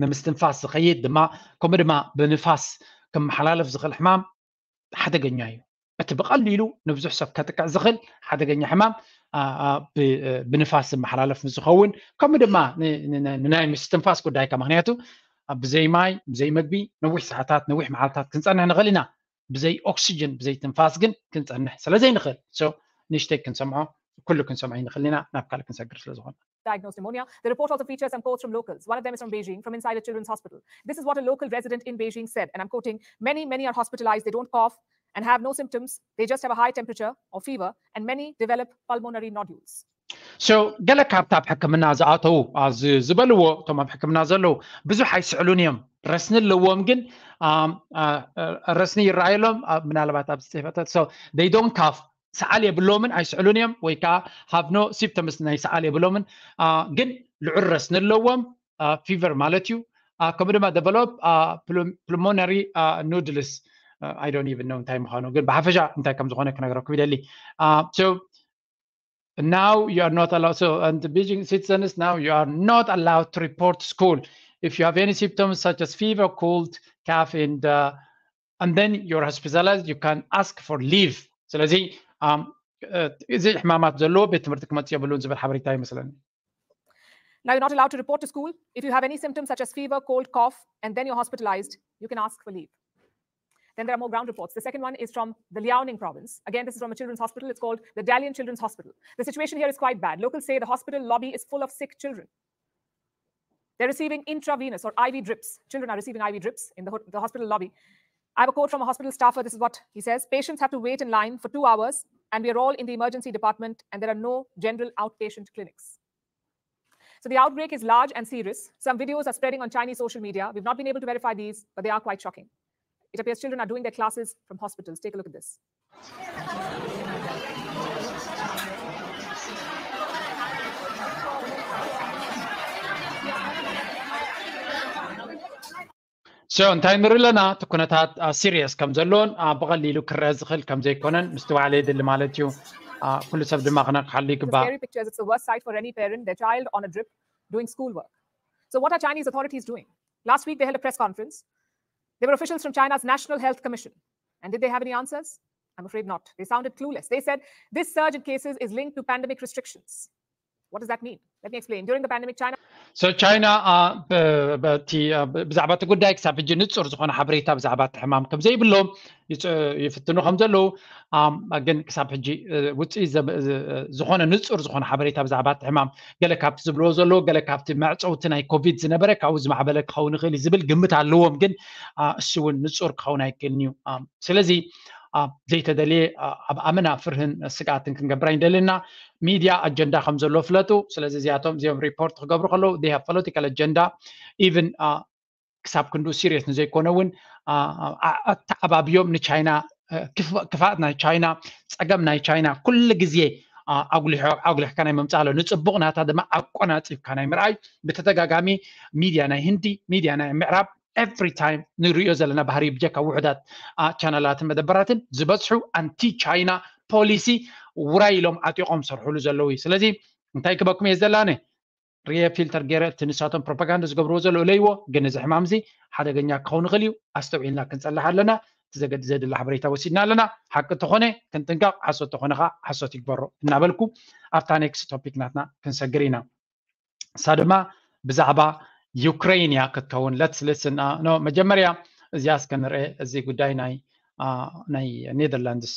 ንምስትንፋስ ዝኸይድ ድማ ከምኡ ድማ ብንፋስ ክመሓላለፍ ዝኽእል ሕማም ሓደገኛ እዩ። እቲ ብቐሊሉ ንብዙሕ ሰብ ከጥቅዕ ዝኽእል ሓደገኛ ሕማም ብንፋስ ዝመሓላለፍ ምስ ዝኸውን ከምኡ ድማ ንናይ ምስትንፋስ ጉዳይካ ምክንያቱ ብዘይ ማይ ብዘይ መግቢ ነዊሕ ሰዓታት ነዊሕ መዓልታት ክንፀንሕ ንኽእል ኢና። ብዘይ ኦክሲጅን ብዘይ ትንፋስ ግን ክንፀንሕ ስለዘይንኽእል ንእሽተይ ክንሰምዖ ኩሉ ክንሰምዖ ይንኽእል ኢና ናብ ካልእ ክንሰግር ስለዝኾነ diagnosed pneumonia. The report also features some quotes from locals. One of them is from Beijing, from inside a children's hospital. This is what a local resident in Beijing said, and I'm quoting, many, many are hospitalized, they don't cough and have no symptoms, they just have a high temperature or fever, and many develop pulmonary nodules. So ገለ ካብቲ ኣብ ሕክምና ዝኣተዉ ዝበልዎ እቶም ኣብ ሕክምና ዘለዉ ብዙሕ ኣይስዕሉን እዮም። ረስኒ ኣለዎም ግን ረስኒ ይረኣየሎም። ምናልባት ኣብ ዝፅፈተት so they don't cough ሰዓል የብሎምን ኣይስዕሉን እዮም ወይ ከዓ have no symptoms ናይ ሰዓል የብሎምን። ግን ልዑል ረስኒ ኣለዎም፣ ፊቨር ማለት እዩ። ከምኡ ድማ develop pulmonary nodules። I don't even know እንታይ ምዃኑ ግን ብሓፈሻ እንታይ ከም ዝኾነ ክነግረኩም ይደሊ። Now you are not allowed. So, and the Beijing citizens, now you are not allowed to report to school. If you have any symptoms such as fever, cold, cough, and uh, and then you're hospitalized, you can ask for leave. ስለዚ እዚ ሕማማት ዘለዎ ቤት ትምህርቲ ክመጽእ የብሉን ዝብል ሓበሬታ ይመስለኒ። Now you're not allowed to report to school. If you have any symptoms such as fever, cold, cough, and then you're hospitalized, you can ask for leave. Then there are more ground reports. The second one is from the Liaoning province. Again, this is from a children's hospital. It's called the Dalian Children's Hospital. The situation here is quite bad. Locals say the hospital lobby is full of sick children. They're receiving intravenous or I V drips. Children are receiving I V drips in the, the hospital lobby. I have a quote from a hospital staffer. This is what he says. Patients have to wait in line for two hours, and we are all in the emergency department, and there are no general outpatient clinics. So the outbreak is large and serious. Some videos are spreading on Chinese social media. We've not been able to verify these, but they are quite shocking. It appears children are doing their classes from hospitals. Take a look at this. So እንታይ ንርኢ ኣለና? እቲ ኩነታት serious ከም ዘሎን ብቐሊሉ ክረአ ዝኽእል ከም ዘይኮነን ምስትውዓል የድሊ ማለት እዩ። ኩሉ ሰብ ድማ ክነቕሓሉ ይግባእ። Scary pictures. It's the worst sight for any parent, their child on a drip doing school work. So what are Chinese authorities doing? Last week they held a press conference. There were officials from China's National Health Commission. And did they have any answers? I'm afraid not. They sounded clueless. They said this surge in cases is linked to pandemic restrictions. What does that mean? Let me explain. During the pandemic, China So China በቲ ብዛዕባ እቲ ጉዳይ ክሳብ ሕጂ ንጹር ዝኾነ ሓበሬታ ብዛዕባ እቲ ሕማም ከም ዘይብሎም ይፍትኑ ከም ዘለዉ፣ ግን ክሳብ ሕጂ ውፅኢት ዝኾነ ንጹር ዝኾነ ሓበሬታ ብዛዕባ እቲ ሕማም፣ ገለ ካብቲ ዝብልዎ ዘለዉ፣ ገለ ካብቲ መዕፀውቲ ናይ ኮቪድ ዝነበረ ካብኡ ዝማዕበለ ክኸውን ይኽእል እዩ ዝብል ግምት ኣለዎም። ግን እሱ እውን ንጹር ክኸውን ኣይክእልን እዩ። ስለዚ ዘይተደልየ ኣብ ኣመና ፍርህን ስግኣትን ክንገብር ኣይንደልን ኢና። ሚድያ ኣጀንዳ ከም ዘሎ ፍለጡ። ስለዚ እዚኣቶም እዚኦም ሪፖርት ክገብሩ ከለዉ they have political agenda, even ክሳብ ክንዱ serious ንዘይኮነ እውን ኣተዓባብዮም ንቻይና ክፋእት ናይ ቻይና፣ ፀገም ናይ ቻይና ኩሉ ግዜ ኣጉሊሕካ ናይ ምምፃእ ኣሎ። ንፅቡቕ ናታ ድማ ኣቆናፂብካ ናይ ምርኣይ ብተደጋጋሚ ሚድያ ናይ ህንዲ፣ ሚድያ ናይ ምዕራብ every time ንሪኦ ዘለና ባህሪ ብጀካ ውሑዳት ቻነላትን መደበራትን ዝበዝሑ ኣንቲ ቻይና ፖሊሲ ውራይ ኢሎም ዓጢቖም ዝሰርሕሉ ዘለዉ እዩ። ስለዚ እንታይ ክበኩም እየ ዘላነ ሪየ ፊልተር ገይረ እቲ ንሳቶም ፕሮፓጋንዳ ዝገብርዎ ዘለዉ እለይዎ። ግን እዚ ሕማም እዚ ሓደገኛ ክኸውን ይኽእል እዩ። ኣስተውዒልና ክንጸልሕ ኣለና። እቲ ዘገድ ዘድሊ ሓበሬታ ወሲድና ኣለና። ሓቂ ተኾነ ክንጥንቀቕ፣ ሓሶት ተኾነ ከዓ ሓሶት ይግበሮ እናበልኩ ኣብታ next topic ናትና ክንሰግር ኢና። እሳ ድማ ብዛዕባ ዩክሬን እያ ክትከውን። Let's listen. No, መጀመርያ እዚኣ እስከ ንርአ፣ እዚ ጉዳይ ናይ ናይ ኔደርላንድስ።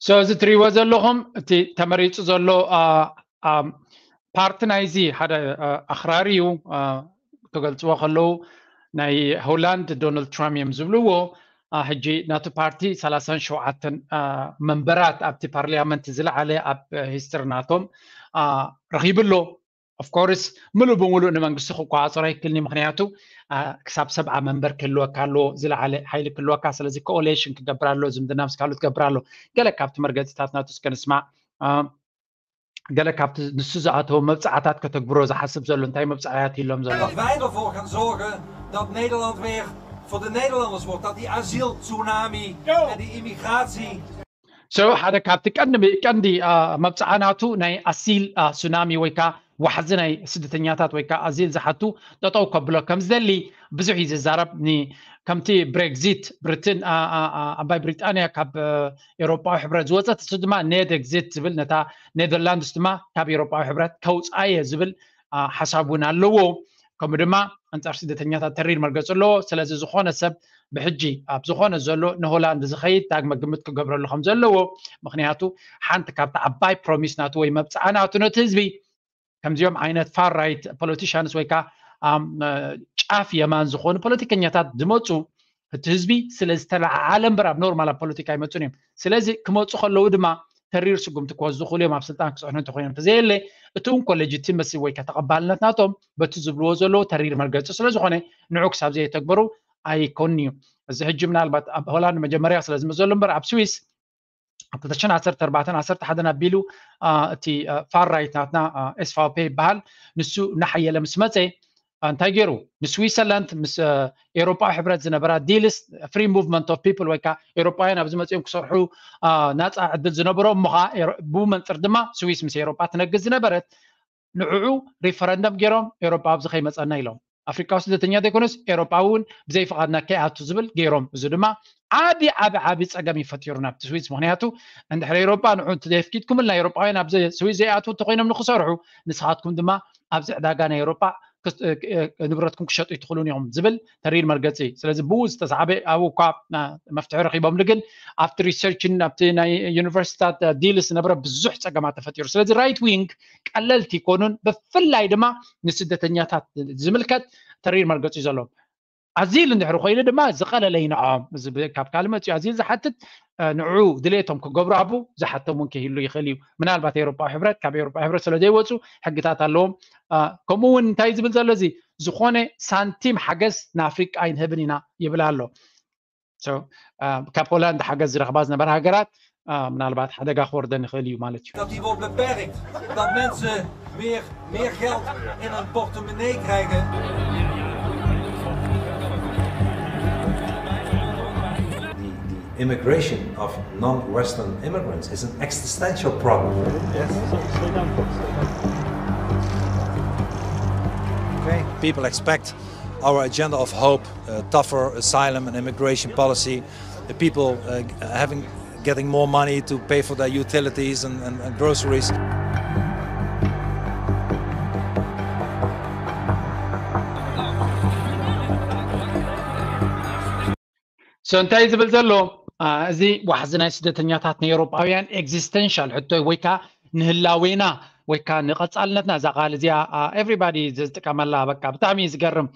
So እዚ ትሪእዎ ዘለኹም እቲ ተመሪፁ ዘሎ ፓርቲ ናይዚ ሓደ ኣኽራሪ እዩ። ክገልፅዎ ከለዉ ናይ ሆላንድ ዶናልድ ትራምፕ እዮም ዝብልዎ። ሕጂ ናቱ ፓርቲ ሰላሳን ሸውዓተን መንበራት ኣብቲ ፓርሊያመንት ዝለዓለ ኣብ ሂስትሪ ናቶም ረኺቡ ኣሎ። Of course ምሉእ ብምሉእ ንመንግስቲ ክቆፃፀሮ ኣይክልኒ፣ ምክንያቱ ክሳብ ሰብዓ መንበር ክህልወካ ኣለዎ፣ ዝለዓለ ሓይሊ ክህልወካ። ስለዚ ኮኦሌሽን ክገብር ኣሎ፣ ዝምድና ምስ ካልኦት ክገብር ኣሎ። ገለ ካብቲ መርገፂታት ናቱ እስከ ንስማዕ። ገለ ካብቲ ንሱ ዝኣተዎ መብፅዓታት ከተግብሮ ዝሓስብ ዘሎ፣ እንታይ መብፅዓያት ኢሎም ዘሎ? Dat wij ervoor gaan zorgen dat Nederland weer voor de Nederlanders wordt. Dat die asieltsunami en die immigratie So ሓደ ካብቲ ቀንዲ ቀንዲ መብፅዓ ናቱ ናይ ኣሲል ሱናሚ ወይ ከዓ ዋሕዚ ናይ ስደተኛታት ወይ ከዓ ኣዚል ዝሓቱ ጠጠው ከብሎ ከም ዝደሊ ብዙሕ እዩ ዝዛረብ። ከምቲ ብሬግዚት ብሪትን ኣባይ ብሪጣንያ ካብ ኤውሮጳዊ ሕብረት ዝወፀት፣ እሱ ድማ ኔድ ኤግዚት ዝብል ነታ ኔደርላንድስ ድማ ካብ ኤውሮጳዊ ሕብረት ከውፃየ ዝብል ሓሳብ እውን ኣለዎ። ከምኡ ድማ ኣንፃር ስደተኛታት ተሪር መርገፂ ኣለዎ። ስለዚ ዝኾነ ሰብ ብሕጂ ኣብ ዝኾነ ዘሎ ንሆላንድ ዝኸይድ ዳግመ ግምት ክገብረሉ ከም ዘለዎ፣ ምክንያቱ ሓንቲ ካብቲ ዓባይ ፕሮሚስ ናቱ ወይ መብፅዓ ናቱ ነቲ ህዝቢ ከምዚኦም ዓይነት ፋር ራይት ፖለቲሻንስ ወይ ከዓ ጫፍ የማን ዝኾኑ ፖለቲከኛታት ዝመፁ እቲ ህዝቢ ስለ ዝተለዓዓለ እምበር ኣብ ኖርማል ኣብ ፖለቲካ ኣይመፁን እዮም። ስለዚ ክመፁ ከለዉ ድማ ተሪር ስጉምቲ ክወስዱ ዝኽእሉ እዮም ኣብ ስልጣን ክፅዕኑ እንተኮይኖም። እንተዘየለ እቲ እንኮ ሌጂቲመሲ ወይ ተቐባልነት ናቶም በቲ ዝብልዎ ዘለዉ ተሪር መርገፂ ስለዝኾነ ንዑ ክሳብ ዘየተግበሩ ኣይኮን እዩ። እዚ ሕጂ ምናልባት ኣብ ሆላንድ መጀመርያ ስለ ዝመዘሉ እምበር ኣብ ስዊስ ኣብ ክልተ ሽሕን ዓሰርተ ኣርባዕተን ዓሰርተ ሓደን ኣቢሉ እቲ ፋር ራይት ናትና ኤስፋውፔ ይበሃል። ንሱ እናሓየለ ምስ መፀ እንታይ ገይሩ? ንስዊትዘርላንድ ምስ ኤሮጳዊ ሕብረት ዝነበራ ዲልስ፣ ፍሪ ሙቭመንት ኦፍ ፒፕል፣ ወይ ከዓ ኤሮጳውያን ኣብዚ መፅኦም ክሰርሑ ናፃ ዕድል ዝነበሮ፣ እሞ ከዓ ብኡ መንፅር ድማ ስዊስ ምስ ኤሮጳ ትነግድ ዝነበረት፣ ንዕዑ ሪፈረንደም ገይሮም ኤሮጳ ኣብዚ ከይመፀና ኢሎም። ኣፍሪቃዊ ስደተኛ ዘይኮነስ ኤሮጳዊ እውን ብዘይ ፍቓድና ከይኣቱ ዝብል ገይሮም። እዚ ድማ ዓቢ ዓቢ ዓቢ ፀገም እዩ ፈጢሩ ናብቲ ስዊስ። ምክንያቱ እንድሕር ኤሮጳ ንዑ እንተዘየፍቂድኩምልና ኤሮጳውያን ኣብ ስዊስ ዘይኣትዉ እንተኮይኖም ንክሰርሑ፣ ንስኻትኩም ድማ ኣብዚ ዕዳጋ ናይ ኤሮጳ ንብረትኩም ክሸጡ ይትኽእሉን ኢኹም ዝብል ተሪር መርገፂ። ስለዚ ብኡ ዝተሳዕበ ኣብኡ እኳ መፍትሒ ረኪቦምሉ፣ ግን ኣብቲ ሪሰርችን ኣብቲ ናይ ዩኒቨርሲታት ዲልስ ዝነበረ ብዙሕ ፀገማት ተፈጢሩ። ስለዚ ራይት ዊንግ ቀለልቲ ይኮኑን፣ ብፍላይ ድማ ንስደተኛታት ዝምልከት ተሪር መርገፂ እዩ ዘለዎም። ኣዚል እንድሕር ኮይኑ ድማ ዝቐለለ ይንዖም። ካብ ካልእ መፅኡ ኣዚል ዝሓትት ንዑ ድሌቶም ክገብሩ ኣብኡ ዝሓቶም እውን ክህሉ ይኽእል እዩ። ምናልባት ኤሮጳዊ ሕብረት፣ ካብ ኤሮጳዊ ሕብረት ስለ ዘይወፁ ሕግታት ኣለዎም። ከምኡ እውን እንታይ ዝብል ዘሎ፣ እዚ ዝኾነ ሳንቲም ሓገዝ ንኣፍሪቃ ኣይንህብን ኢና ይብል ኣሎ። ካብ ሆላንድ ሓገዝ ዝረኽባ ዝነበራ ሃገራት ምናልባት ሓደጋ ክወርደን ይኽእል እዩ ማለት እዩ። Dat die wordt beperkt. Dat mensen meer, meer geld in hun portemonnee krijgen. The, the immigration of non-Western immigrants is an existential problem. People expect our agenda of hope, uh, tougher asylum and immigration policy, the people uh, having getting more money to pay for their utilities and, and, and groceries. So እንታይ ዝብል ዘሎ እዚ ዋሕዚ ናይ ስደተኛታት ንኤውሮጳውያን ኤግዚስተንሻል ሕቶ ወይ ከዓ ንህላዌና ወይ ከዓ ንቐፃልነትና፣ እዛ ቃል እዚኣ ኤቭሪባዲ ዝጥቀመላ፣ በቃ ብጣዕሚ እዩ ዝገርም።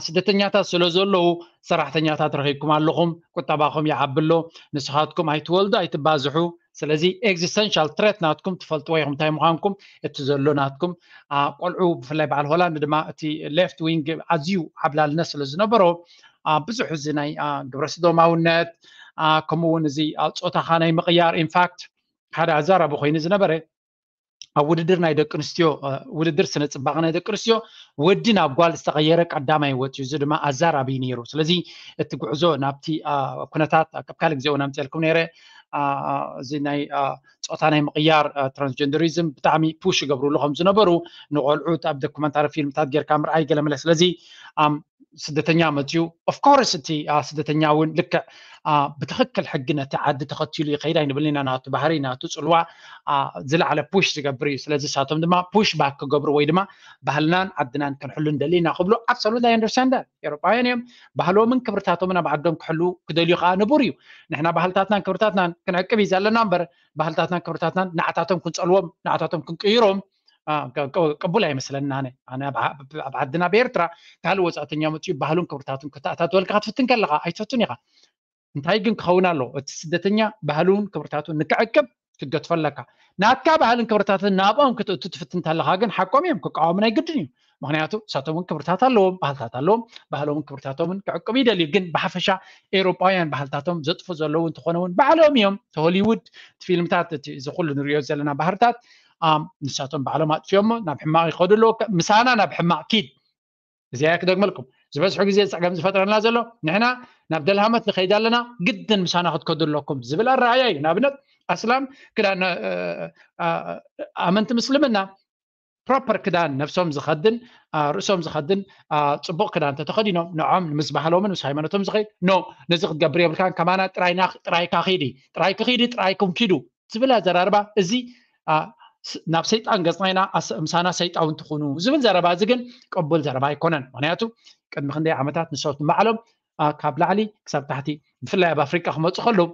ስደተኛታት ስለ ዘለዉ ሰራሕተኛታት ረኺብኩም ኣለኹም፣ ቁጠባኹም ይዓቢ ኣሎ፣ ንስኻትኩም ኣይትወልዱ ኣይትባዝሑ። ስለዚ ኤግዚስተንሻል ትሬት ናትኩም ትፈልጥዎ ኢኹም እንታይ ምዃንኩም። እቲ ዘሎ ናትኩም ቆልዑ ብፍላይ በዓል ሆላንድ ድማ እቲ ሌፍት ዊንግ ኣዝዩ ዓብላልነት ስለ ዝነበሮ ብዙሕ እዚ ናይ ግብረ ስዶማውነት ከምኡ እውን እዚ ፆታኻ ናይ ምቕያር፣ ኢንፋክት ሓደ ኣዛራቢ ኮይኑ ዝነበረ ኣብ ውድድር ናይ ደቂ ኣንስትዮ ውድድር ስነ ፅባቐ ናይ ደቂ ኣንስትዮ ወዲ ናብ ጓል ዝተቐየረ ቀዳማይ ወፂኡ። እዚ ድማ ኣዛራቢ ነይሩ። ስለዚ እቲ ጉዕዞ ናብቲ ኩነታት ኣብ ካልእ ግዜ እውን ኣምፅኤልኩም ነይረ። እዚ ናይ ፆታ ናይ ምቕያር ትራንስጀንደሪዝም ብጣዕሚ ፑሽ ይገብሩሉ ከም ዝነበሩ፣ ንቆልዑት ኣብ ዶኩመንታሪ ፊልምታት ጌርካ ምርኣይ ገለመለ። ስለዚ ስደተኛ መፅዩ። ኦፍኮርስ እቲ ስደተኛ እውን ልክዕ ብትኽክል ሕጊ ነቲ ዓዲ ተኸቲሉ ይኸይድ ኣይንብልን ኢና። ናቱ ባህሪ ናቱ ፅልዋ ዝለዓለ ፑሽ ዝገብር እዩ። ስለዚ ንሳቶም ድማ ፑሽ ባክ ክገብሩ ወይ ድማ ባህልናን ዓድናን ክንሕሉ ንደሊ ኢና ክብሉ ኣብሶሉት ኣይ ኣንደርስታንድ። ኤውሮጳውያን እዮም። ባህሎምን ክብርታቶምን ኣብ ዓዶም ክሕሉ ክደልዩ ከዓ ንቡር እዩ። ንሕና ባህልታትናን ክብርታትናን ክንዕቅብ እዩ ዘለና እምበር ባህልታትናን ክብርታትናን ንዓታቶም ክንፀልዎም ንዓታቶም ክንቅይሮም ቅቡል ኣይመስለኒ። ኣነ ኣነ ኣብ ዓድና ብኤርትራ ካልእ ወፃእተኛ መፅኡ ባህሉን ክብርታቱን ክተኣታተወልካ ክትፍትን ከለካ ኣይትፈቱን ኢኻ። እንታይ ግን ክኸውን ኣለዎ? እቲ ስደተኛ ባህሉን ክብርታቱን ንክዕቅብ ክትገትፎ ኣለካ። ናትካ ባህልን ክብርታትን ናብኦም ክትእቱ ትፍትን እንተለካ ግን ሓቆም እዮም፣ ክቃወሙ ናይ ግድን እዩ። ምክንያቱ ንሳቶም እውን ክብርታት ኣለዎም፣ ባህልታት ኣለዎም፣ ባህሎምን ክብርታቶምን ክዕቅቡ ይደልዩ። ግን ብሓፈሻ ኤውሮጳውያን ባህልታቶም ዘጥፉ ዘለዉ እንተኾነ እውን ባዕሎም እዮም። እቲ ሆሊውድ፣ እቲ ፊልምታት፣ እዚ ኩሉ ንሪኦ ዘለና ባህርታት ንሳቶም ባዕሎም ኣጥፊኦሞ ናብ ሕማቕ ይኸዱ ኣለዉ። ምሳና ናብ ሕማቕ ኪድ። እዚኣ ክደግመልኩም ዝበዝሑ ግዜ ፀገም ዝፈጥረና ዘሎ ንሕና ናብ ደልሃመት ንኸይድ ኣለና፣ ግድን ምሳና ክትከዱ ኣለኩም ዝብል ኣረኣያ እዩ። ንኣብነት ኣስላም ክዳን ኣመንቲ ምስልምና ፕሮፐር ክዳን ነብሶም ዝኸድን ርእሶም ዝኸድን ፅቡቕ ክዳን እንተተኸዲኖም ንዖም ምስ ባህሎምን ምስ ሃይማኖቶም ዝኸይድ ኖ፣ ነዚ ክትገብር የብልካን፣ ከማና ጥራይካ ኺዲ፣ ጥራይኩም ኪዱ ዝብል ኣዘራርባ እዚ ናብ ሰይጣን ገፅና ኢና፣ ምሳና ሰይጣውንቲ ኩኑ ዝብል ዘረባ እዚ ግን ቅቡል ዘረባ ኣይኮነን። ምክንያቱ ቅድሚ ክንደይ ዓመታት ንሶት ንባዕሎም ካብ ላዕሊ ክሳብ ታሕቲ ብፍላይ ኣብ ኣፍሪቃ ክመፁ ከለዉ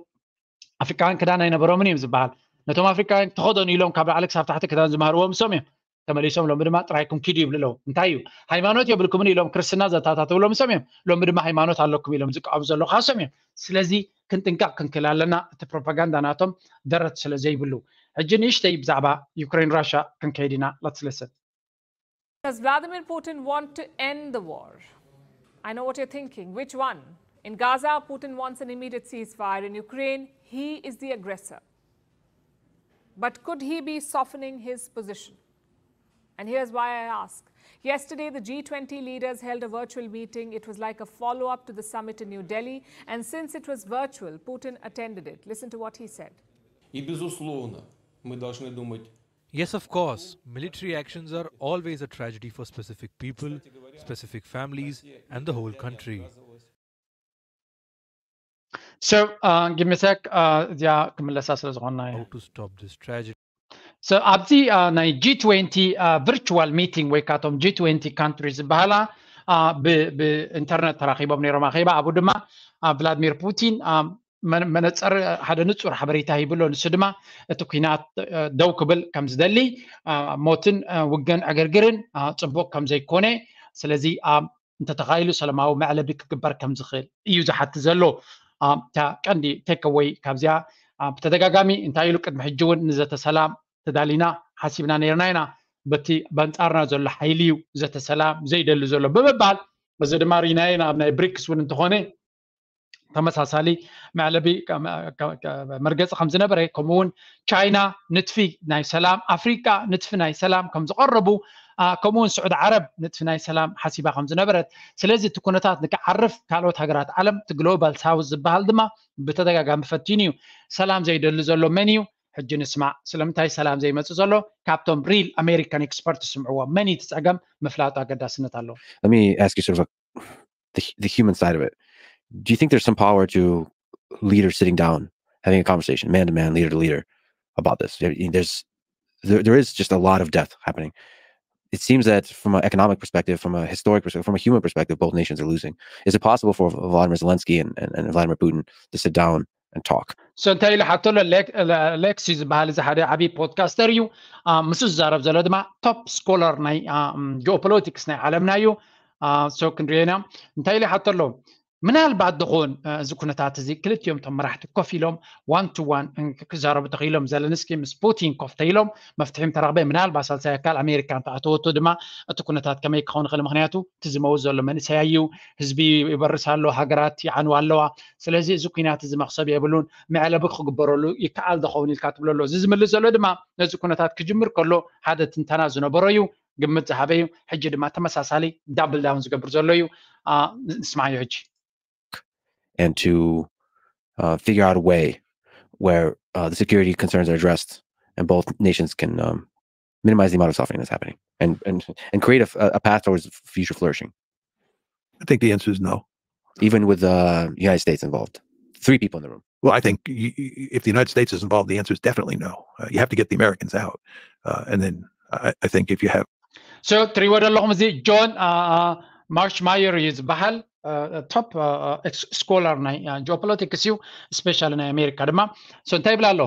ኣፍሪቃውያን ክዳን ኣይነበሮምን እዮም ዝበሃል። ነቶም ኣፍሪቃውያን ተኸደኑ ኢሎም ካብ ላዕሊ ክሳብ ታሕቲ ክዳን ዝመሃርዎም እሶም እዮም። ተመሊሶም ሎሚ ድማ ጥራይኩም ኪዱ ይብሉ ኣለዉ። እንታይ እዩ ሃይማኖት የብልኩምን ኢሎም ክርስትና ዘተኣታተውሎም እሶም እዮም። ሎሚ ድማ ሃይማኖት ኣለኩም ኢሎም ዝቃወሙ ዘለዉ ከዓ እሶም እዮም። ስለዚ ክንጥንቀቕ ክንክእል ኣለና። እቲ ፕሮፓጋንዳ ናቶም ደረት ስለ ዘይብሉ። ሕጂ ንእሽተይ ብዛዕባ ዩክሬን ራሻ ክንከይድ ኢና። Let's listen. Does Vladimir Putin want to end the war? I know what you're thinking. Which one? In Gaza, Putin wants an immediate ceasefire. In Ukraine, he is the aggressor. But could he be softening his position? And here's why I ask. Yesterday, the G twenty leaders held a virtual meeting. It was like a follow up to the summit in New Delhi. And since it was virtual, Putin attended it. Listen to what he said. И, безусловно, мы должны думать Yes, of course. Military actions are always a tragedy for specific people, specific families, and the whole country. So, uh, give me a sec. Uh, እዚኣ ክምለሳ ስለ ዝኾንና እየ። How to stop this tragedy? So ኣብዚ uh, ናይ G twenty uh, virtual meeting ወይ ካቶም G twenty countries ዝበሃላ uh, ብኢንተርነት ተራኺቦም ነይሮም ኣኼባ። ኣብኡ ድማ uh, ቭላድሚር ፑቲን uh, መነፀር ሓደ ንፁር ሓበሬታ ሂብሎ። ንሱ ድማ እቲ ኩናት ደው ክብል ከም ዝደሊ፣ ሞትን ውግእን ዕግርግርን ፅቡቅ ከም ዘይኮነ፣ ስለዚ እንተተኻኢሉ ሰላማዊ መዕለቢ ክግበር ከም ዝኽእል እዩ ዝሓትት ዘሎ። እታ ቀንዲ ቴክወይ ካብዚኣ ብተደጋጋሚ እንታይ ኢሉ ቅድሚ ሕጂ እውን ንዘተ ሰላም ተዳሊና ሓሲብና ነርና ኢና፣ በቲ በንፃርና ዘሎ ሓይሊ እዩ ዘተ ሰላም ዘይደሊ ዘሎ ብምባል፣ እዚ ድማ ርኢናዮ ኢና ኣብ ናይ ብሪክስ እውን እንተኾነ ተመሳሳሊ መዕለቢ መርገፂ ከም ዝነበረ፣ ከምኡ እውን ቻይና ንጥፊ ናይ ሰላም፣ ኣፍሪቃ ንጥፊ ናይ ሰላም ከም ዝቐረቡ፣ ከምኡ እውን ስዑድ ዓረብ ንጥፊ ናይ ሰላም ሓሲባ ከም ዝነበረት፣ ስለዚ እቲ ኩነታት ንክዓርፍ ካልኦት ሃገራት ዓለም እቲ ግሎባል ሳውዝ ዝበሃል ድማ ብተደጋጋሚ ፈቲኑ እዩ። ሰላም ዘይደሊ ዘሎ መን እዩ? ሕጂ ንስማዕ። ስለምንታይ ሰላም ዘይመፅእ ዘሎ? ካብቶም ሪል ኣሜሪካን ኤክስፐርት ስምዕዎ። መን እዩ እቲ ፀገም? ምፍላጡ ኣገዳስነት ኣለዎ። Let me ask you sort of a, the, the human side of it. Do you think there's some power to leaders sitting down, having a conversation, man to man, leader to leader, about this? I mean, there's there, there is just a lot of death happening. It seems that from an economic perspective, from a historic perspective, from a human perspective, both nations are losing. Is it possible for Vladimir Zelensky and, and, and Vladimir Putin to sit down and talk? So እንታይ ኢሉ ሓቶ ኣሎ? ሌክሲ ዝበሃል እዚ ሓደ ዓብዪ ፖድካስተር እዩ። ምስ ዝዛረብ ዘሎ ድማ ቶፕ ስኮለር ናይ ጂኦፖለቲክስ ናይ ዓለምና እዩ። So ክንሪኦ ኢና። እንታይ ኢሉ ሓቶ ኣሎ? ምናልባት ድኾን እዚ ኩነታት እዚ ክልቲኦም ቶም መራሕቲ ኮፍ ኢሎም ዋን ቱ ዋን ክዛረቡ ተኽኢሎም፣ ዘለንስኪ ምስ ፑቲን ኮፍ ተኢሎም መፍትሒ ተረኽበ፣ ምናልባት ሳልሳይ ኣካል ኣሜሪካ እንተኣተወቶ ድማ እቲ ኩነታት ከመይ ክኸውን ይኽእል? ምክንያቱ እቲ ዝመውት ዘሎ መንእሰያይ እዩ፣ ህዝቢ ይበርስ ኣሎ፣ ሃገራት ይዓንዋ ኣለዋ። ስለዚ እዚ ኩናት እዚ መኽሰብ የብሉን፣ መዕለቢ ክግበረሉ ይከኣል ዝኸውን ኢልካ ትብሎ ኣሎ። እዚ ዝምልስ ዘሎ ድማ ነዚ ኩነታት ክጅምር ከሎ ሓደ ትንተና ዝነበሮ እዩ፣ ግምት ዝሃበ እዩ። ሕጂ ድማ ተመሳሳሊ ዳብል ዳውን ዝገብር ዘሎ እዩ። ንስማዓዮ ሕጂ። And to uh, figure out a way where uh, the security concerns are addressed and both nations can um, minimize the amount of suffering that's happening and, and, and create a, a path towards future flourishing. I think the answer is no. Even with the United States involved, three people in the room. Well, I think if the United States is involved, the answer is definitely no. Uh, you have to get the Americans out. Uh, and then I, I think if you have So ትሪእዎ ዘለኹም እዚ ጆን ማርሽማየር እዩ ዝበሃል፣ ቶፕ ስኮላር ናይ ጂኦፖለቲክስ እዩ፣ ስፔሻሊ ናይ ኣሜሪካ ድማ። So እንታይ ይብል ኣሎ?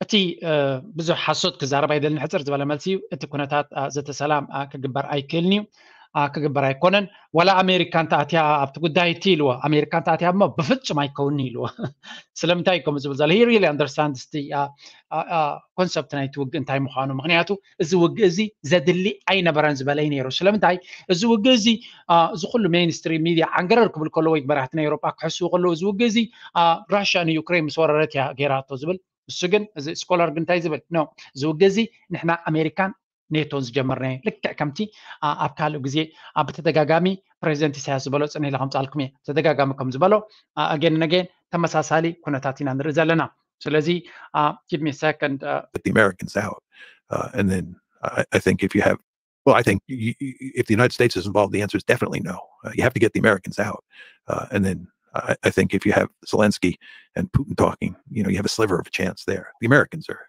እቲ ብዙሕ ሓሶት ክዛረብ ኣይደልን፣ ሕፅር ዝበለ መልሲ እዩ። እቲ ኩነታት ዘተሰላም ክግበር ኣይክእልን እዩ፣ ክግበር ኣይኮነን። ዋላ ኣሜሪካ እንተኣትያ ኣብቲ ጉዳይ እቲ ኢልዎ፣ ኣሜሪካ እንተኣትያ እሞ ብፍፁም ኣይከውንን ኢልዎ። ስለምንታይ ከምኡ ዝብል ዘሎ? He really understands the ኮንሰፕት ናይቲ ውግእ እንታይ ምዃኑ። ምክንያቱ እዚ ውግእ እዚ ዘድሊ ኣይነበረን ዝበለ እዩ ነይሩ። ስለምንታይ? እዚ ውግእ እዚ እዚ ኩሉ ሜይንስትሪም ሚድያ ዓንገረር ክብል ከሎ ወይ መራሕቲ ናይ ኤውሮጳ ክሕስቡ ከለዉ እዚ ውግእ እዚ ራሽያ ንዩክሬን ምስ ወረረት እያ ገይራቶ ዝብል። እሱ ግን እዚ ስኮላር ግን እንታይ ዝብል ነው? እዚ ውግእ እዚ ንሕና ኣሜሪካን ኔቶን ዝጀመርናዮ ልክዕ ከምቲ ኣብ ካልእ ግዜ ኣብ ብተደጋጋሚ ፕሬዚደንት ኢሳያስ ዝበሎ ፅን ኢለ ከምፃልኩም እየ። ተደጋጋሚ ከም ዝበሎ ኣገን ነገን ተመሳሳሊ ኩነታት ኢና ንርኢ ዘለና። ስለዚ give me a second. Get the Americans out. Uh, and then I, I think if you have, well, I think you, if the United States is involved, the answer is definitely no. Uh, you have to get the Americans out. Uh, and then I, I think if you have Zelensky and Putin talking, you know, you have a sliver of a chance there. The Americans are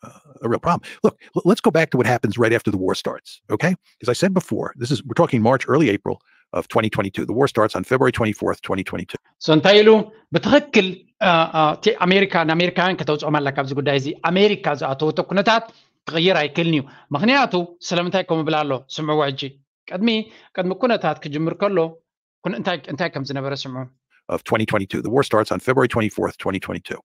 uh, a real problem. Look, let's go back to what happens right after the war starts, okay? As I said before, this is, we're talking March, early April of twenty twenty-two. The war starts on February twenty-fourth, twenty twenty-two. So እንታይ ኢሉ ብትኽክል እቲ ኣሜሪካ ንኣሜሪካውያን ከተውፅኦም ኣላ ካብዚ ጉዳይ እዚ። ኣሜሪካ ዝኣተወቶ ኩነታት ክቕይር ኣይክእልን እዩ። ምክንያቱ ስለምንታይ ከምኡ ብላ ኣሎ? ስምዕዎ ሕጂ። ቅድሚ ቅድሚ ኩነታት ክጅምር ከሎ እንታይ ከም ዝነበረ ስምዑ። Of twenty twenty-two. The war starts on February twenty-fourth, twenty twenty-two.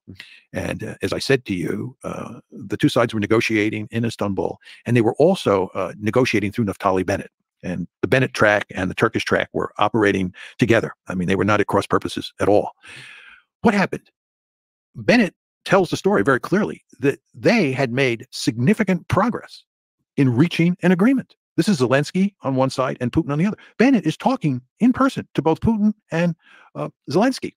And uh, as I said to you, uh, the two sides were negotiating in Istanbul, and they were also uh, negotiating through Naftali Bennett. And the Bennett track and the Turkish track were operating together. I mean, they were not at cross purposes at all. What happened? Bennett tells the story very clearly that they had made significant progress in reaching an agreement. This is Zelensky on one side and Putin on the other. Bennett is talking in person to both Putin and uh, Zelensky.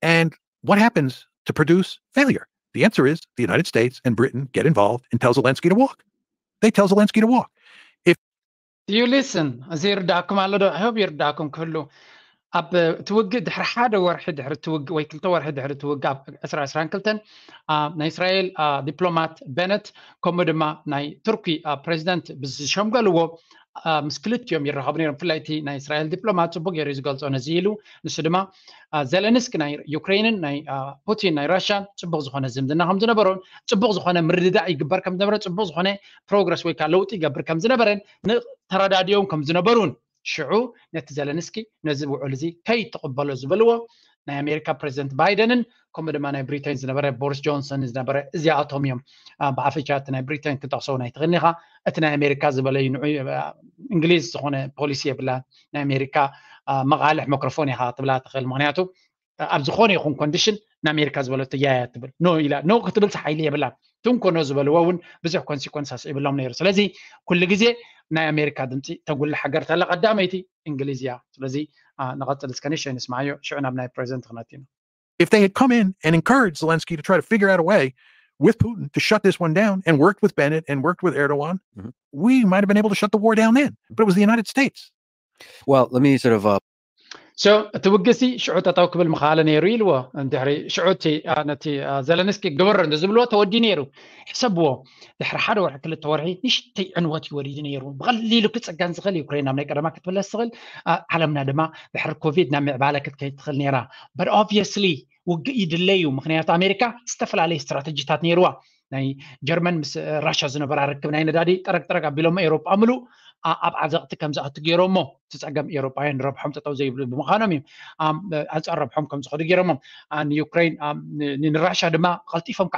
And what happens to produce failure? The answer is the United States and Britain get involved and tell Zelensky to walk. They tell Zelensky to walk. You listen. እዚ ይርዳእኩም ኣሎ ዶ? I hope ይርዳእኩም ክህሉ። ኣብ እቲ ውግእ ድሕሪ ሓደ ወርሒ ድሕሪ እቲ ውግእ ወይ ክልተ ወርሒ ድሕሪ እቲ ውግእ ኣብ ዕስራ ዕስራን ክልተን ናይ እስራኤል ዲፕሎማት በነት ከምኡ ድማ ናይ ቱርኪ ፕሬዚደንት ብዝሸምገልዎ ምስ ክልቲኦም ይራኸቡ ነይሮም። ብፍላይ እቲ ናይ እስራኤል ዲፕሎማት ፅቡቅ ገይሩ ዝገልፆ ነዚ ኢሉ። ንሱ ድማ ዘለንስኪ ናይ ዩክሬንን ናይ ፑቲን ናይ ራሽያን ፅቡቅ ዝኾነ ዝምድና ከም ዝነበሮን ፅቡቅ ዝኾነ ምርድዳእ ይግበር ከም ዝነበረ፣ ፅቡቅ ዝኾነ ፕሮግረስ ወይ ከዓ ለውጢ ይገብር ከም ዝነበረን ተረዳዲኦም ከም ዝነበሩን ሽዑ ነቲ ዘለንስኪ ነዚ ውዕል እዚ ከይትቕበሎ ዝበልዎ ናይ ኣሜሪካ ፕሬዚደንት ባይደንን ከምኡ ድማ ናይ ብሪተን ዝነበረ ቦሪስ ጆንሰን ዝነበረ እዚኣቶም እዮም። ብኣፍቻ እቲ ናይ ብሪተን ክጠቕሶ ናይ ትኽእልኒ ኢኻ። እቲ ናይ ኣሜሪካ ዝበለዩ ንዑ እንግሊዝ ዝኾነ ፖሊሲ የብላ። ናይ ኣሜሪካ መቓልሕ ማይክሮፎን ኢኻ ክትብላ ትኽእል። ምክንያቱ ኣብ ዝኾነ ይኹን ኮንዲሽን ንኣሜሪካ ዝበለቶ ያያ ትብል ኖ ኢላ ኖ ክትብል ሓይሊ የብላ። ትንኮኖ ዝበልዎ እውን ብዙሕ ኮንሲኮንስ ኣስዒብሎም ነይሩ። ስለዚ ኩሉ ግዜ ናይ ኣሜሪካ ድምፂ ተጉልሕ ሃገር ተላ ቀዳመይቲ እንግሊዝ እያ። ስለዚ ንቐፅል እስከ ንእሽተይ ንስማዓዮ፣ ሽዑ ናብ ናይ ፕሬዚደንት ክነቲና። If they had come in and encouraged Zelensky to try to figure out a way with Putin to shut this one down and worked with Bennett and worked with Erdogan, mm-hmm. we might have been able to shut the war down then. But it was the United States. Well, let me sort of uh, so እቲ ውግሲ ሽዑ ጠጠው ክብል ምኻለ ነይሩ ኢልዎ። ድሕሪ ሽዑ እቲ ነቲ ዘለንስኪ ግብር እንተ ዝብልዎ ተወዲ ነይሩ። ሕሰብዎ፣ ድሕሪ ሓደ ወርሒ ክልተ ወርሒ ንሽተይ ዕንወት እዩ ወሪዱ ነይሩ። ብቐሊሉ ክፅገን ዝኽእል ዩክሬን ናብ ናይ ቀደማ ክትምለስ ትኽእል። ዓለምና ድማ ድሕሪ ኮቪድ ናብ ምዕባለ ክትከይድ ትኽእል ነይራ። But obviously ውግእ ይድለ እዩ። ምክንያቱ ኣሜሪካ ዝተፈላለዩ ስትራተጂታት ነይርዋ። ናይ ጀርመን ምስ ራሻ ዝነበራ ርክብ ናይ ነዳዲ ጠረግ ጠረግ ኣቢሎሞ ኤሮጳ ምሉእ ኣብ ዓዘቕቲ ከም ዝኣቱ ገይሮሞ። እቲ ፀገም ኤሮጳውያን ረብሖም ጠጠው ዘይብሉ ብምዃኖም እዩ። ኣንፃር ረብሖም ከም ዝኸዱ ገይሮሞም። ንዩክሬን ንራሻ ድማ ቀልጢፎም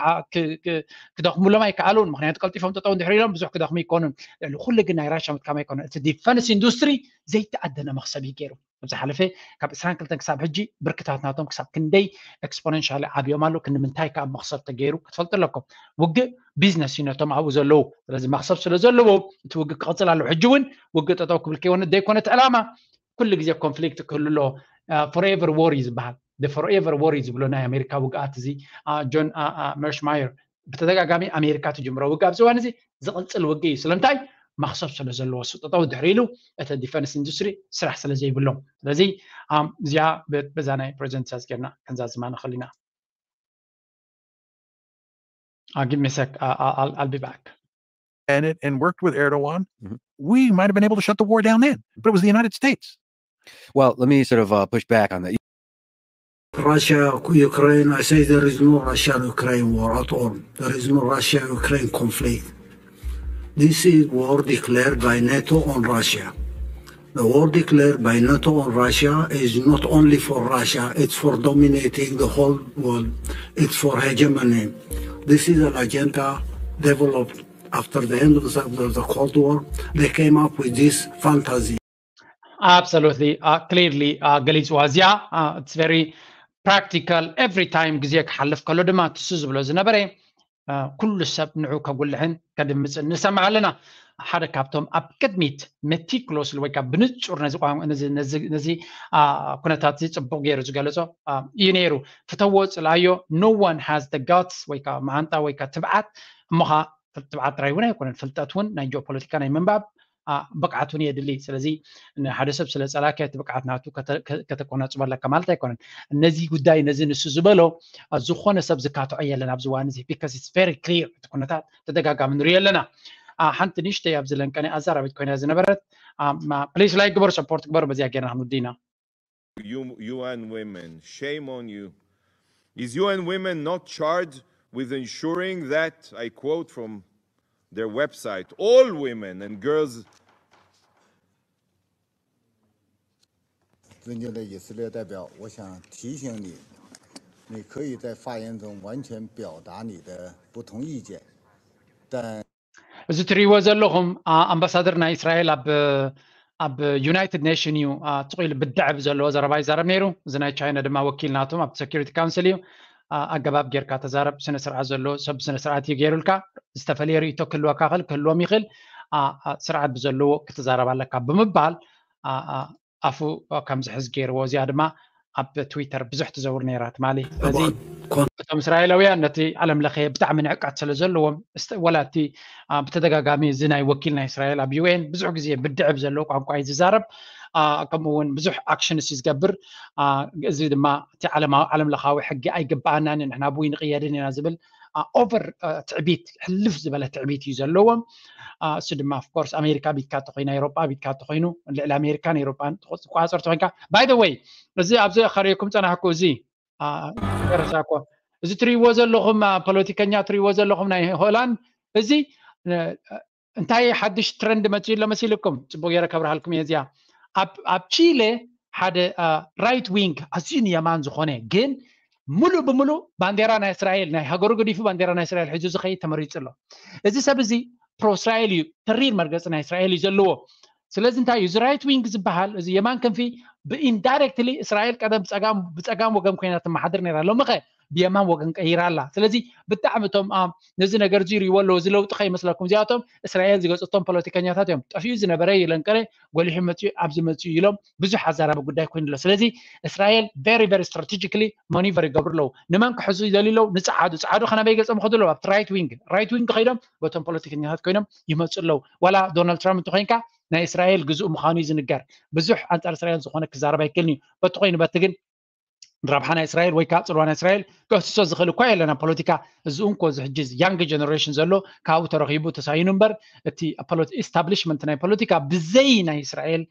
ክደኽሙሎም ኣይከኣሉን። ምክንያቱ ቀልጢፎም ጠጠው እንድሕር ኢሎም ብዙሕ ክደኽሙ ይኮኑን። ልዕሊ ኩሉ ግን ናይ ራሻ ምጥቃም ኣይኮነን። እቲ ዲፈንስ ኢንዱስትሪ ዘይተኣደነ መክሰብ እዩ ገይሩ። ኣብ ዝሓለፈ ካብ ዕስራን ክልተን ክሳብ ሕጂ ብርክታት ናቶም ክሳብ ክንደይ ኤክስፖነንሻሊ ዓብዮም ኣሎ፣ ክንዲ ምንታይ ካብ መክሰብ ተገይሩ ክትፈልጡ ኣለኩም። ውግእ ቢዝነስ እዩ ነቶም ኣብኡ ዘለዉ። ስለዚ መክሰብ ስለ ዘለዎ እቲ ውግእ ክቐፅል ኣለዎ። ሕጂ እውን ውግእ ጠጠው ክብል ከይኮነ ዘይኮነ እቲ ዕላማ ኩሉ ግዜ ኮንፍሊክት ክህሉ ኣለዎ። ፎሬቨር ዎር እዩ ዝበሃል። ፎሬቨር ዎር እዩ ዝብሎ ናይ ኣሜሪካ ውግኣት እዚ ጆን መርሽማየር ብተደጋጋሚ ኣሜሪካ ትጅምሮ ውግእ ኣብዚ እዋን እዚ ዝቕፅል ውግእ እዩ። ስለምንታይ? መኽሰብ ስለ ዘለዎ ስጠጠው ድሕሪ ኢሉ እቲ ዲፈንስ ኢንዱስትሪ ስራሕ ስለ ዘይብሎም። ስለዚ እዚኣ በዛ ናይ ፕሬዚደንት ኢሳያስ ጌርና ክንዛዝማ ንኽእል ኢና። I'll give me a sec. I'll, I'll, I'll be back. And it and worked with Erdogan, mm-hmm. we might have been able to shut the war down then. But it was the United States. Well, let me sort of uh, push back on that. Russia, Ukraine, I say there is no Russia-Ukraine war at all. There is no Russia-Ukraine conflict. This is war declared by NATO on Russia. The war declared by NATO on Russia is not only for Russia, it's for dominating the whole world. It's for hegemony. This is an agenda developed after the end of the, the Cold War. They came up with this fantasy. Absolutely, uh, clearly, uh, ገሊፅዋ እዚኣ uh, it's very practical. Every time ግዜ ክሓልፍ ከሎ ድማ ትሱ ዝብሎ ዝነበረ ኩሉ ሰብ ንዑ ከጉልሕን ከድምፅን ንሰምዕ ኣለና። ሓደ ካብቶም ኣብ ቅድሚት መቲክሎስሊ ወይ ከዓ ብንፁር ነዚ ኩነታት እዚ ፅቡቅ ገይሩ ዝገለፆ እዩ ነይሩ። ፍተዎ ፅልኣዮ። No one has the guts ወይ ከዓ መዓንጣ ወይ ከዓ ትብዓት እሞ ከዓ ትብዓት ጥራይ እውን ኣይኮነን፣ ፍልጠት እውን ናይ ጂኦፖለቲካ ናይ ምንባብ ብቕዓት እውን የድሊ። ስለዚ ንሓደ ሰብ ስለ ጸላእካዮ እቲ ብቕዓት ናቱ ከተቆናጽቦ ኣለካ ማለት ኣይኮነን። ነዚ ጉዳይ ነዚ ንሱ ዝበሎ ዝኾነ ሰብ ዝካትዖ የለን ኣብዚ እዋን እዚ because it's very clear። እቲ ኩነታት ተደጋጋሚ ንሪኦ ኣለና። ሓንቲ ንእሽተይ ኣብዚ ለንቀነ ኣዛራቢት ኮይና ዝነበረት please like ግበሩ፣ support ግበሩ። በዚኣ ጌርና ክንውዲ ኢና። U N women, shame on you. Is U N women not charged with ensuring that, I quote from their website, all women and girls 尊敬的以色列代表，我想提醒你，你可以在发言中完全表达你的不同意见，但 እዚ ትሪእዎ ዘለኹም ኣምባሳደር ናይ እስራኤል ኣብ ኣብ ዩናይትድ ኔሽን እዩ። ትቑኢሉ ብድዕብ ዘለዎ ዘረባ ይዛረብ ነይሩ። እዚ ናይ ቻይና ድማ ወኪል ናቶም ኣብ ሴኪሪቲ ካውንስል እዩ። ኣገባብ ጌርካ ተዛረብ። ስነ ስርዓት ዘለዎ ሰብ ስነ ስርዓት እዩ ገይሩልካ። ዝተፈለየ ርእቶ ክህልወካ ክእል ክህልዎም ይኽእል። ስርዓት ብዘለዎ ክትዛረብ ኣለካ ብምባል ኣፉ ከም ዝሕዝ ገይርዎ። እዚኣ ድማ ኣብ ትዊተር ብዙሕ ትዘውር ነይራ ትማሊ። እዚ እቶም እስራኤላውያን ነቲ ዓለም ለኸ ብጣዕሚ ንዕቀት ስለ ዘለዎም፣ ወላ እቲ ብተደጋጋሚ እዚ ናይ ወኪል ናይ እስራኤል ኣብ ዩኤን ብዙሕ ግዜ ብድዕብ ዘለዎ ቋንቋ እዩ ዝዛረብ። ከምኡ እውን ብዙሕ ኣክሽንስ እዩ ዝገብር። እዚ ድማ እቲ ዓለም ለኻዊ ሕጊ ኣይግበኣናን፣ ንሕና ብይ ንቕየድን ኢና ዝብል ኦቨር ትዕቢት፣ ሕልፍ ዝበለ ትዕቢት እዩ ዘለዎም። እሱ ድማ ኦፍኮርስ ኣሜሪካ ቢትካ ተኮይና፣ ኤሮጳ ቢትካ ተኮይኑ፣ ልዕሊ ኣሜሪካን ኤሮጳን ዝቋፀር ተኮይንካ። ባይ ወይ፣ እዚ ኣብዚ ከርእየኩም ፀናሕኩ፣ እዚ ረሳኮ፣ እዚ ትሪእዎ ዘለኹም ፖለቲከኛ ትሪእዎ ዘለኹም ናይ ሆላንድ፣ እዚ እንታይ ሓድሽ ትረንድ መፅኡ ኣሎ መሲልኩም? ፅቡቅ ገይረ ከብርሃልኩም እየ። እዚኣ ኣብ ቺለ ሓደ ራይት ዊንግ ኣዝዩ ንየማን ዝኾነ ግን ሙሉእ ብሙሉእ ባንዴራ ናይ እስራኤል፣ ናይ ሃገሩ ገዲፉ ባንዴራ ናይ እስራኤል ሒዙ ዝኸይድ ተመሪጹ ኣሎ። እዚ ሰብ እዚ ፕሮ እስራኤል እዩ፣ ተሪር መርገፂ ናይ እስራኤል እዩ ዘለዎ። ስለዚ እንታይ እዩ እዚ ራይት ዊንግ ዝበሃል? እዚ የማን ክንፊ ብኢንዳይሬክትሊ እስራኤል ቀደም ብፀጋም ወገን ኮይና ትመሓድር ነይራ፣ ሎሚ ኸ ብየማን ወገን ቀይራ ኣላ። ስለዚ ብጣዕሚ እቶም ነዚ ነገር እዚ ይሪእዎ ኣለዉ። እዚ ለውጢ ከይመስለኩም፣ እዚኣቶም እስራኤል ዝገፀቶም ፖለቲከኛታት እዮም። ጠፊኡ ዝነበረ ይለንቀረ ጎሊሑ መፅኡ ኣብዚ መፅኡ ኢሎም ብዙሕ ኣዛራቢ ጉዳይ ኮይኑ ኣሎ። ስለዚ እስራኤል ቨሪ ቨሪ ስትራቴጂካሊ ማኒቨር ይገብሩ ኣለዉ። ንመን ክሕዙ ይደልዩ ኣለዉ? ንፀዓዱ። ፀዓዱ ከናበይ ገፆም ይኸዱ ኣለዉ? ኣብቲ ራይት ዊንግ፣ ራይት ዊንግ ከይዶም በቶም ፖለቲከኛታት ኮይኖም ይመፁ ኣለዉ። ዋላ ዶናልድ ትራምፕ እንተኮይንካ ናይ እስራኤል ግዙእ ምዃኑ እዩ ዝንገር። ብዙሕ ኣንፃር እስራኤል ዝኾነ ክዛረብ ኣይክእልን እዩ። በቲ ኮይኑ በቲ ግን ንረብሓ ናይ እስራኤል ወይ ከዓ ፅልዋ ናይ እስራኤል ክህስሶ ዝኽእል እኳ የለና ፖለቲካ። እዚ እንኮ እዚ ሕጂ ያንግ ጀነሬሽን ዘሎ ካብኡ ተረኺቡ ተሳይኑ እምበር እቲ ኢስታብሊሽመንት ናይ ፖለቲካ ብዘይ ናይ እስራኤል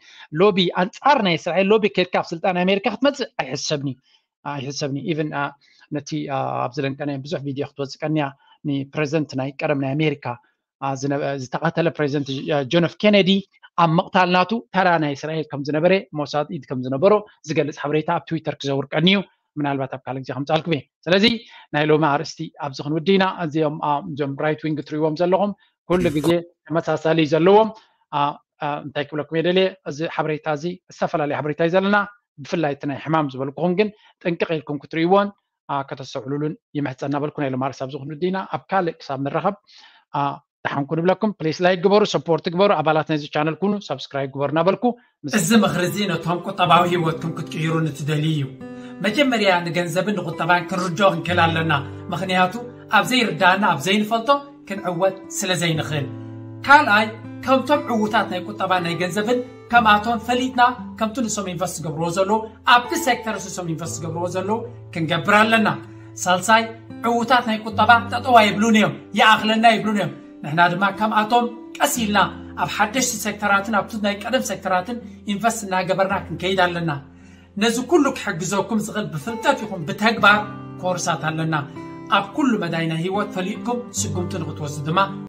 ሎቢ፣ ኣንፃር ናይ እስራኤል ሎቢ ከድካ ኣብ ስልጣን ኣሜሪካ ክትመፅእ ኣይሕሰብኒ ኣይሕሰብኒ። ኢቨን ነቲ ኣብዚ ለንቀነ ብዙሕ ቪድዮ ክትወፅእ ቀንያ ንፕሬዚደንት ናይ ቀደም ናይ ኣሜሪካ ዝተቐተለ ፕሬዚደንት ጆን ኤፍ ኬነዲ ኣብ ምቕታል ናቱ ተራ ናይ እስራኤል ከም ዝነበረ፣ ሞሳድ ኢድ ከም ዝነበሮ ዝገልፅ ሓበሬታ ኣብ ትዊተር ክዘውር ቀንዩ። ምናልባት ኣብ ካልእ ግዜ ከምፃልኩም እየ። ስለዚ ናይ ሎሚ ኣርእስቲ ኣብዚ ክንውድእ ኢና። እዚኦም እዞም ራይት ዊንግ ትሪእዎም ዘለኹም ኩሉ ግዜ ተመሳሳሊ ዘለዎም እንታይ ክብለኩም የደልየ፣ እዚ ሓበሬታ እዚ ዝተፈላለዩ ሓበሬታ እዩ ዘለና። ብፍላይ እቲ ናይ ሕማም ዝበልኩኹም ግን ጥንቅቕ ኢልኩም ክትርእይዎን ከተስተውዕሉሉን ይምሕፀ እናበልኩ ናይ ሎሚ ኣርእስቲ ኣብዚ ክንውድእ ኢና። ኣብ ካልእ ክሳብ ንራኸብ ደሓንኩ ንብለኩም። ፕሊስ ላይክ ግበሩ፣ ሰፖርት ግበሩ፣ ኣባላት ናይዚ ቻነል ኩኑ፣ ሰብስክራይብ ግበሩ እናበልኩ እዚ ምኽሪ እዚ ነቶም ቁጠባዊ ህይወትኩም ክትቅይሩ ንትደልዩ እዩ። መጀመርያ ንገንዘብን ንቁጠባን ክንርድኦ ክንክእል ኣለና። ምኽንያቱ ኣብ ዘይርዳእና ኣብ ዘይንፈልጦ ክንዕወት ስለ ዘይንኽእል። ካልኣይ ከምቶም ዕዉታት ናይ ቁጠባ ናይ ገንዘብን ከምኣቶም ፈሊጥና ከምቲ ንሶም ኢንቨስት ዝገብርዎ ዘለዉ ኣብቲ ሴክተር ንሶም ኢንቨስት ዝገብርዎ ዘለዉ ክንገብር ኣለና። ሳልሳይ ዕዉታት ናይ ቁጠባ ጠጠዋ ይብሉን እዮም፣ ይኣኽለና ይብሉን እዮም። ንሕና ድማ ከምኣቶም ቀስ ኢልና ኣብ ሓደሽቲ ሴክተራትን ኣብቲ ናይ ቀደም ሴክተራትን ኢንቨስት እናገበርና ክንከይድ ኣለና። ነዚ ኩሉ ክሕግዘኩም ዝኽእል ብፍልጠት ይኹን ብተግባር ኮርሳት ኣለና። ኣብ ኩሉ መዳይ ናይ ህይወት ፈሊጥኩም ስጉምቲ ንክትወስዱ ድማ